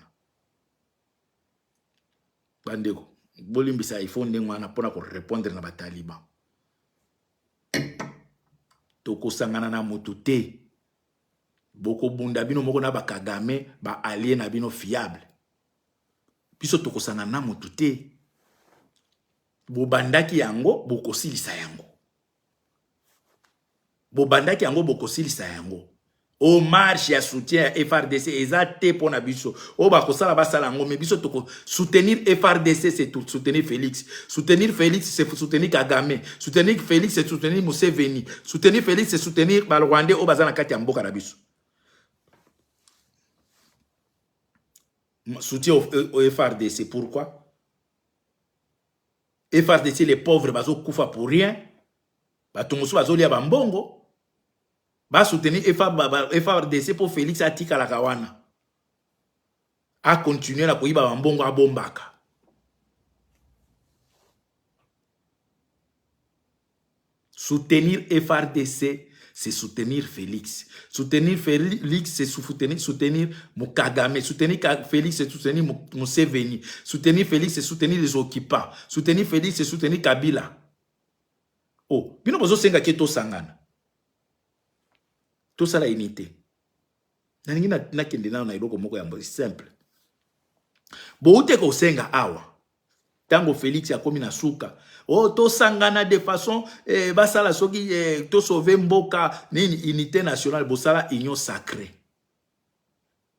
Bandeko, bolimbisa, il faut ndenge wana mpona ko répondre na ba taliban. Tokosangana na moto te. Bokobunda bino moko na ba Kagame, ba alliés na bino fiable. Biso tokosangana na moto te. Bobandaki yango, bokosilisa yango. Bobandaki yango, bokosilisa yango. O marche ya soutien ya FRDC eza te pona biso. O bakosala basala yango, mais biso toko soutenir FRDC, c'est tout soutenir Félix. Soutenir Félix, c'est soutenir Kagame. Soutenir Félix, c'est soutenir Museveni. Soutenir Félix, c'est soutenir ba Rwandais o baza na kati ya mboka na biso. Soutien au FRDC, pourquoi? FRDC, les pauvres bazo kufa pour rien. Bato mosusu bazolia ba mbongo. Ba soutenir FRDC pour Félix atikalaka wana. A continuer na koyiba ba mbongo abombaka. Soutenir FRDC, c'est soutenir Félix. Soutenir Félix, c'est soutenir Kagame. Soutenir Félix, c'est soutenir Museveni. Soutenir Félix, c'est soutenir les occupants. Soutenir Félix, c'est soutenir Kabila. Oh, bino bozo senga ke to sangana. To sala unité. Nalingi nakende nano na eloko moko ya simple. Boute kosenga awa. Tango Félix akomi na suka. Oh, to sangana de façon basala soki to sauver mboka nini unité nationale bosala union sacrée.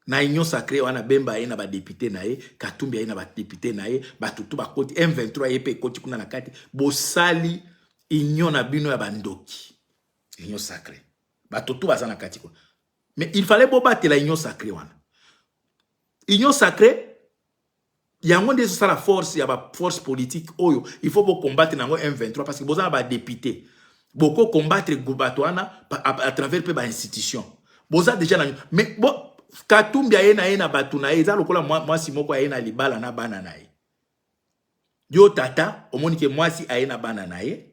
Na union sacrée wana Bemba ye na ba député na ye, Katumbi ye na ba député na ye, batutu bakoti M23 ye pe ekoti kuna na kati, bosali union na bino ya bandoki. Union sacrée. Batutu baza na kati kuna. Mais il fallait bobatela union sacrée wana. Union sacrée yango nde ezosala force ya ba force politique oyo il faut bo combattre nango M23 parce que boza na ba député. Boko combattre bato wana à travers pe ba institution. Boza déjà na mais bo Katumbi aye na ye na bato na ye eza lokola mwasi moko aye na libala na bana na ye. Yo tata omoni ke mwasi aye na bana na ye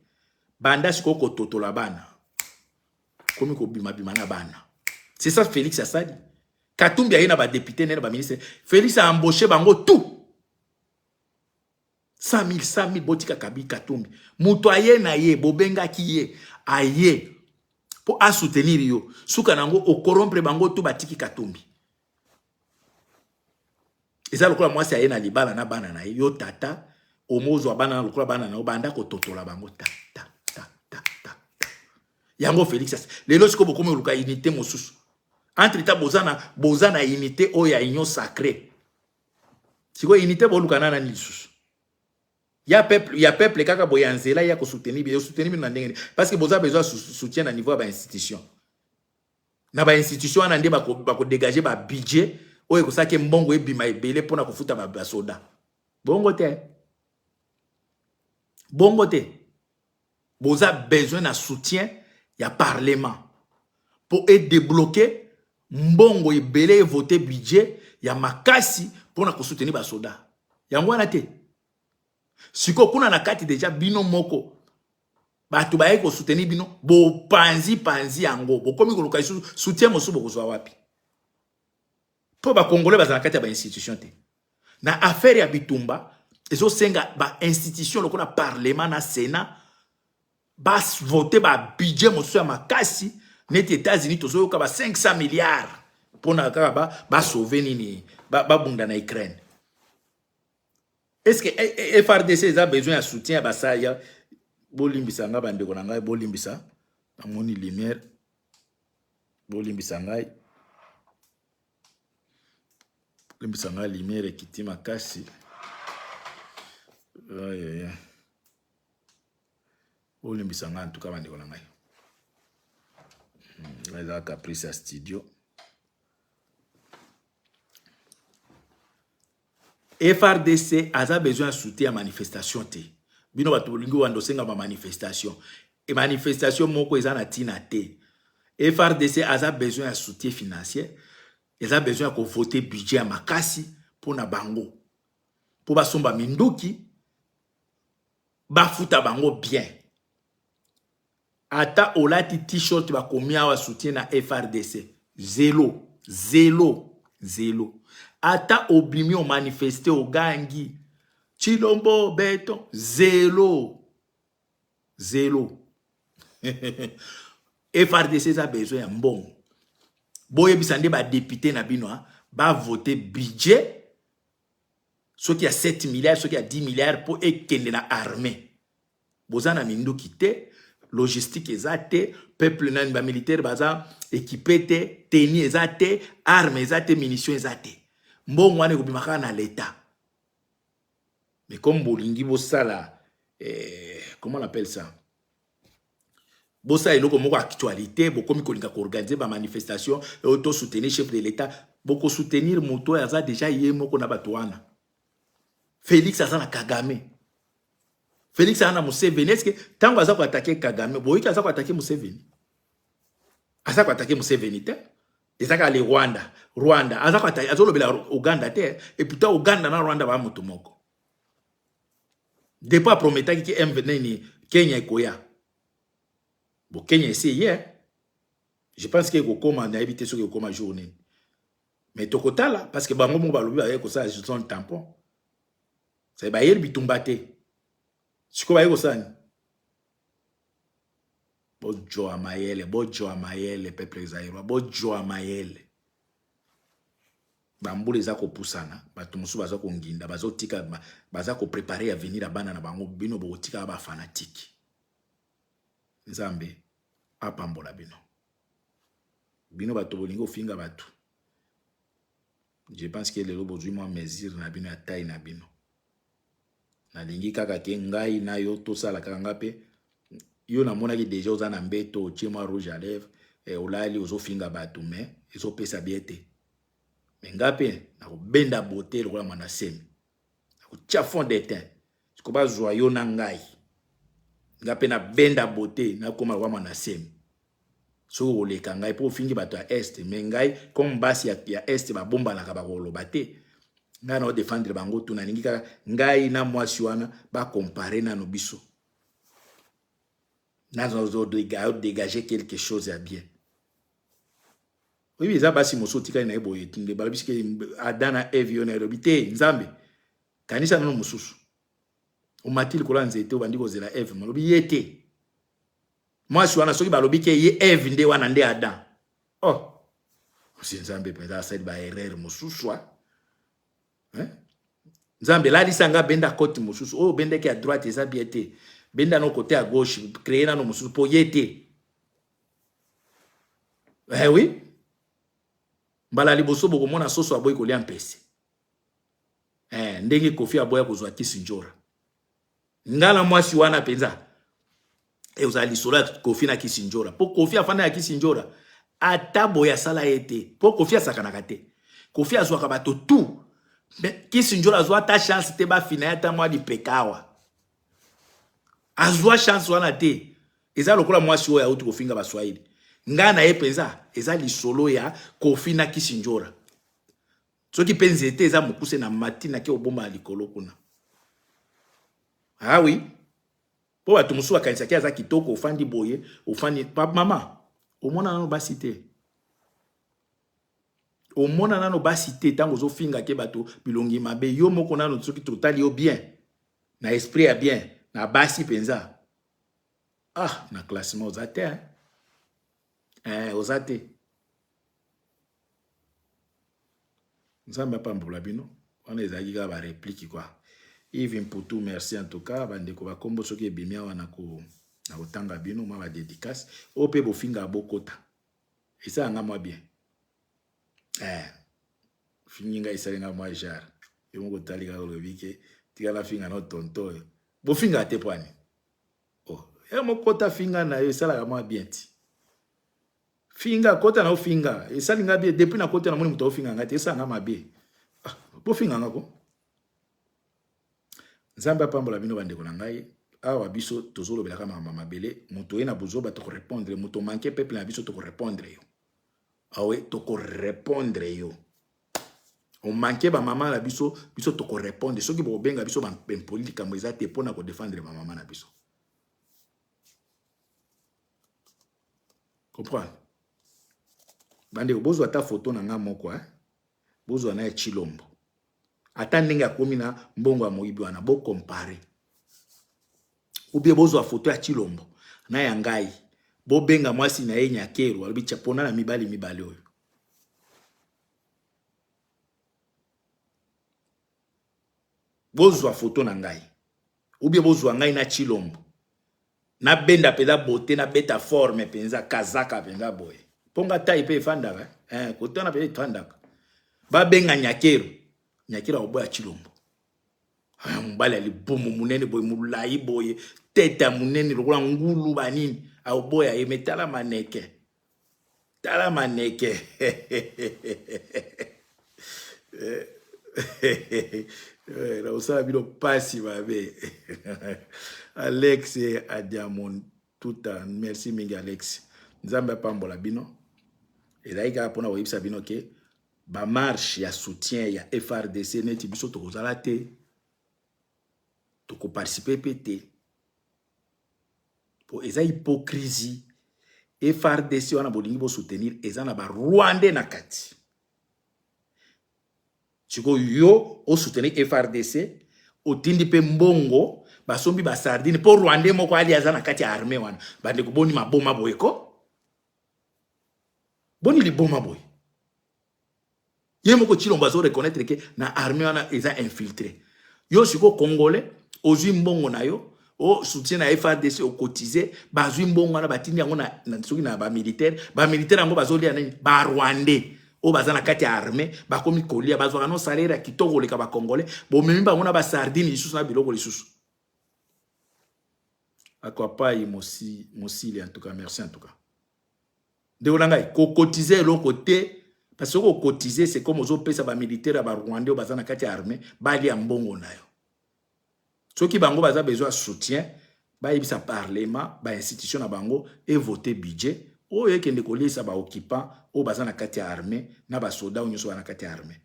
banda sikoyo kototola bana. Komi kobima bima na bana. C'est ça Félix asali. Katumbi aye na ba député na ba ministre. Félix a embauché bango tout. 100 000, 100 000 botika kabi Katumbi. Muto aye na ye bobengaki ye aye po a soutenir yo. Suka nango o corrompre bango tout batiki Katumbi. Eza lokola mwasi aye na libala na bana na ye yo tata omozwa bana na lokola bana na yo banda kototola bango ta ta ta ta ta. Yango Félix as lelo siko bokomi koluka unité mosusu. Entre temps boza na unité oyo ya union sacrée. Siko unité boluka na nani lisusu? Ya peuple kaka boya nzela ya ko soutenir bien, soutenir bino na ndenge nini? Parce que boza besoin soutien na niveau ya ba institution. Na ba institution wana nde bako dégager ba budget oyo ekosaki mbongo ebima ebele mpona kofuta ba soda. Bongo te. Bongo te. Boza besoin na soutien ya parlement pour débloquer mbongo ebele et voter budget ya makasi mpona kosoutenir ba soda. Yango wana te. Siko kuna na kati déjà bino moko bato baye kosoutenir bino bopanzi panzi yango bokomi koluka lisusu soutien mosusu bokozwa wapi? Po ba Congolais bazala na kati ya ba institution te. Na affaire ya bitumba Ezosenga ba institution lokola parlement na sénat bavote ba budget mosusu ya makasi neti États-Unis. Tozoyoka ba 500 milliards mpona kaka basauve nini, babunda na Ukraine. Est ce que FARDC eza besoin ya soutien ya basaya? Bolimbisa ngai, bandeko na ngai, bolimbisa, namoni lumière, bolimbisa ngai, bolimbisa ngai, lumière ekiti makasi. Ayaya, bolimbisa ngai. En tout cas, bandeko na ngai, eza caprice ya studio. FARDC aza besoin ya soutien ya manifestation te. Bino bato bolingi wanda osenga bamanifestation, e manifestation moko eza na ntina te. FARDC aza besoin ya soutien financier, eza besoin ya kovote budget ya makasi mpona bango, mpo basomba minduki, bafuta bango bien. Ata olati t-shirt bakomi awa "soutien na FARDC", zelo, zelo, zelo. Ata obimi omanifeste, ogangi "Tshilombo béton", zelo, zelo. FARDC eza besoin ya mbongo. Boyebisa nde badéputé na bino bavote budget, soki ya 7 milliards, soki ya 10 milliards, mpo ekende na armée. Boza na minduki te, logistique eza te, peuple nani, bamilitaire baza équipé te, tenue eza te, arme eza te, munition eza te. Mbongo wana ekobima kaka na l'État. Mais comme bolingi bosala, comment on appelle ça, bosala eloko moko actualité, bokomi kolinga koorganiser bamanifestation oyo tosoutenir chef de l'État. Bokosoutenir moto oyo aza déjà ye moko na bato wana. Félix aza na Kagame, Félix aza na Museveni. Est-ce ntango aza koattaquer Kagame, boyoki aza koattaquer Museveni? Aza koattaquer Museveni te, eza kaka le Rwanda. Rwanda aza azolobela Uganda te. Et pourtant Uganda na Rwanda baa moto moko. Depuis aprometaki ke M nini, Kenya ekoya bo, Kenya esi eye. Je pense ke ekokóma, nayebi te soki ekokóma jour nini, mais tokotala, parce que bango moko balobi baye kosala zone tampon. Sai bayeli bitumba te, sikoyo baye kosala nini? Bojoa mayele, bojoa mayele, peuple zaïrois, bojoa mayele. Bambula eza kopusana, bato mosusu baza konginda, bazotika, baza koprépare avenir ya bana na bango. Bino bokotika bafanatiques. Nzambe apambola bino, bino bato bolingi ofinga bato. Je pense ke lelo bozwi mwa mesure na bino ya taille na bino. Nalingi kaka ke ngai na yo tosala kaka. Nga mpe yo namonaki déjà oza na mbeto, otie mwa rouge à lèvre, olali, ozofinga bato, mais ezopesa bien te. Mais nga mpe nakobenda beauté lokola mwana semi, nakotia fond de teint. Siko bazwa yo na ngai, nga mpe nabenda beauté, nakóma lokola mwana semi. Soki okoleka ngai mpo ofingi bato ya Est, mais ngai comme basi ya Est babombanaka, bakoloba te. Ngai na odéfendre bango tu. Nalingi kaka ngai na mwasi wana bacomparer nano biso, nazodégage quelque chose ya bien. Oyebi, eza basi mosusu otikali na ye boye, nde balobi sike Adam na Eve. Yo na elobi te, Nzambe, kanisa nano mosusu. Omati likolo ya nzete, obandi kozela Eve, malobi ye te. Mwasi wana, soki balobi ke ye Eve nde wana nde Adam, oh, si Nzambe mpenza asali baerreur mosusu. Nzambe, lalisa nga, benda kote mosusu oyo obendaki ya droite, eza bien te. Benda no côté ya gauche, créer nano mosusu mpo ye te. Eh oui, mbala liboso bokomona soso aboyi kolia mpese, ndenge Kofi aboya kozwa kisi njora. Nga na mwasi wana mpenza ezala lisolo ya Kofi na kisi njora, mpo Kofi afanda ya kisi njora, ata boye asala ye te, mpo Kofi asakanaka te. Kofi azwaka bato tu, mais kisi njora azwa ata chance te, bafina ye ata mwa lipeka awa, azwa chance wana te. Eza lokola mwasi oyo auti kofinga Baswahili. Ngai na ye mpenza eza lisolo ya Kofi na kisi njora. Soki mpe nzete eza mokuse na mati, nake obomba ya likolo kuna. Ah oui, mpo bato mosusu bakanisaki aza kitoko. Ofandi boye, ofandi mama, omona nano basi te, omona nano basi te. Ntango ozofinga ke bato bilongi mabe, yo moko nano soki totali yo bien. Na esprit ya bien, na basi penza. Ah, na classement oza te hein? Eh, oza te. Nzambe apambola bino. Wana ezalaki kaka ba réplique quoi. Yves Mputu, merci en tout cas. Bandeko bakombo soki ebimi awa na ko na kotanga bino mwa ba dédicace. Oyo pe bofinga bokota. Esala nga mwa bien. Eh. Fingi nga esali nga mwa genre. Yo moko otali kaka olobi ke tika nafinga no tonto oyo. Bofinga te pwani. Oh, ya mokota finga na yo esalaka mwa bien ti. Finga kota na ofinga esali nga bien depuis na kota na moni moto ofinga nga te esala nga mabe. Ah, bofinga nga ko. Nzambe apambola bino bandeko na ngai. Awa biso tozolobelaka makambo ya mabele, moto oye na buzoba toko répondre, moto manque peuple na biso toko répondre yo. Awe toko répondre yo. O manque ba mama na biso, biso toko répondre. Soki bokobenga biso ba impoli likambo eza te pona ko défendre ba mama na biso. Comprendre? Bandeko bozwa ata photo na nga moko hein. Bozwa na ya Tshilombo. Ata ndenge akomi na mbongo ya moyibi wana bo comparer. Ou bien bozwa photo ya Tshilombo na ya ngai. Bobenga mwasi na ye Nyakeru alobi pona na mibali mibale oyo. Bozwa photo na ngai. Ou bien bozwa ngai na Tshilombo. Nabenda mpenza beauté, nabeta forme mpenza, kazaka mpenza boye. Mpo nga taille mpe efandaka, eh, kotana mpenza efandaka. Babenga Nyakeru. Nyakeru akoboya Tshilombo. Ah, mobali ya libumu monene boye, molai boye, tete ya monene lokola ngulu banini, akoboya ye, me tala maneke. Tala maneke. Nakosala bino pasi mabe. Alex Adiamon tuta merci mingi Alex. Nzambe apambola bino. Ezalaki kaka mpona koyebisa bino ke ba marche ya soutien ya FRDC neti biso tokozala te, tokoparticipe mpe te. Po eza hypocrisie. FRDC wana bolingi bo soutenir eza na ba Rwandais na kati. Sikoyo yo o soutenir FRDC otindi pe mbongo basombi ba sardine po Rwandais moko ali aza na kati ya armée wana. Bandeko boni maboma boye ko? Boni liboma boye? Ye moko Tshilombo azo reconnaître que na armée wana eza infiltré. Yo siko congolais ozui mbongo na yo o soutien na FARDC o cotiser bazui mbongo wana batindi yango na, na soki na ba militaire, ba militaire yango bazolia nini? Ba rwandais oyo baza na kati ya armée bakomi kolia, bazwaka no salaire ya kitoko koleka ba congolais, bomemi bango na ba sardine lisusu na biloko lisusu. Akwapai mosi mosili en tout cas merci en tout cas. Ndeko na ngai, ko cotiser eloko te parce que ko cotiser c'est comme ozo pesa ba militaires ya ba rwandais oyo baza na kati ya armée balia mbongo na yo. Soki bango baza besoin ya soutien, bayebisa parlement, ba institutions na bango e voter budget oyo ekende koliesa ba occupants oyo baza na kati ya armée na ba soldats oyo nyonso baza na kati ya armée.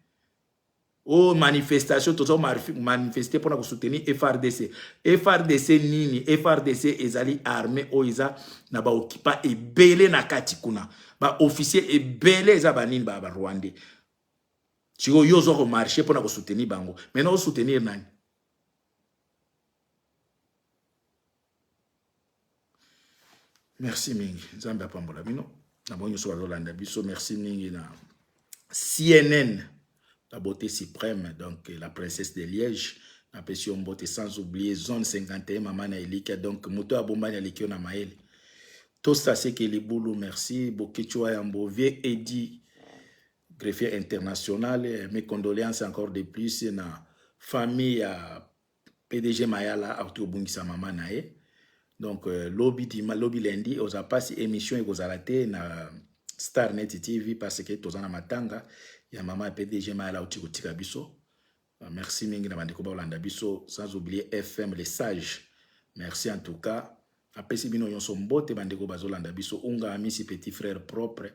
Oh manifestation tozo manifester pona ko soutenir FRDC. FRDC nini? FRDC ezali armée oyo eza na ba occupants ebele na kati kuna. Ba officiers ebele eza ba nini ba ba Rwandais. Sikoyo yo ozo ko marcher pona ko soutenir bango. Maintenant o soutenir nani? Merci mingi. Nzambe apambola bino. Na bango nyonso bazolanda biso. Merci mingi na CNN, la beauté suprême, donc la princesse de Liège. Napesi yo mbote sans oublier zone 51 mama na Elikia donc moto abombani aleki yo na mayele. Tosa seke libulu merci Boketshu Yambo vieux Eddy greffier international mes condoléances encore de plus na famille ya PDG Mayala auti kobungisa mama na ye donc lobi dima lobi lundi oza pasi émission ekozala te na Star Net TV parce que toza na matanga ya mama ya PDG Mayala auti kotika biso. Merci mingi na bandeko baolanda biso sans oublier FM les sages. Merci en tout cas. Apesi bino nyonso mbote bandeko bazolanda biso. Unga Amisi petit frère propre.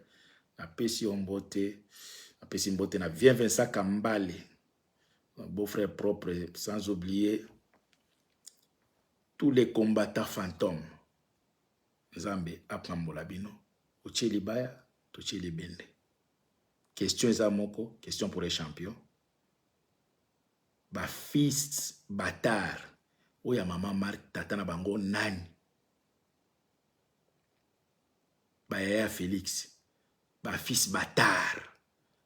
Apesi yo mbote. Apesi mbote na Viens Vincent Kambale. Beau frère propre sans oublier tous les combattants fantômes. Nzambe apambola bino. Otie libaya, totie libende. Question eza moko, question pour les champions. Ba fils bâtards. Oyo ya mama Marthe tata na bango nani? Ba yaya Felix, ba fils batard.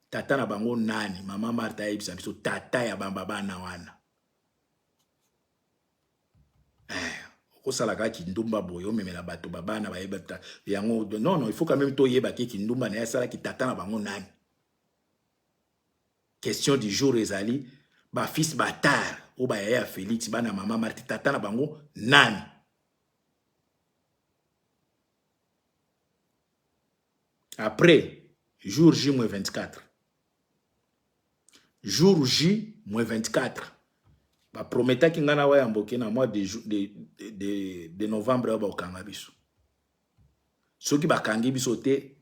Tata na bango nani? Mama Marthe ayebisa biso tata ya bamba bana wana. Eh, okosala kaka kindumba boye omemela bato babana bayeba yango. Non, non, il faut quand même toyeba ke kindumba na ye asalaki tata na bango nani. Question du jour ezali ba fils batard oyo bayaya ya Felix, bana mama Marthe, tata na bango nani? Après jour J moins 24, jour J moins 24, baprometaki ngai na wayambo ke na mois de novembre oyo bakokanga biso. Soki bakangi biso te,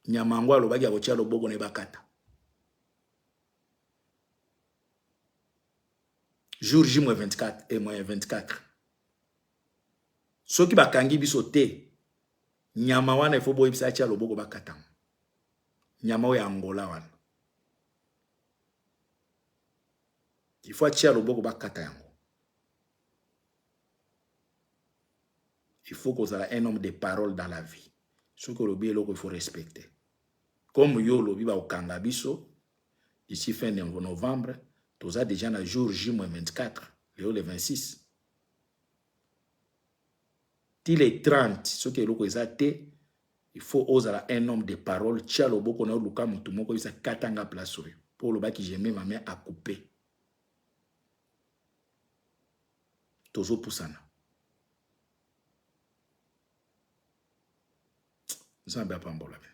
nyama yango alobaki akotia loboko na ye bakata. Jour J moins 24 et moins 24, soki bakangi biso te, nyama wana ifo boyebisa atia loboko bakata nyama oyo ya Angola wana, il faut atia loboko bakata yango. Il faut kozala un homme de parole dans la vie. Soki olobi eloko, il faut respecter. Comme yo olobi bakokanga biso d'ici fin de novembre, toza déjà na jour J moins 24, lelo le 26 ti le 30, soki eloko eza te, il faut ozala un homme de parole. Tia loboko na yo, luka motu moko oyebisa katanga place oyo mpo olobaki je mets ma main à couper. Tozopusana. Nzambe apambola bino.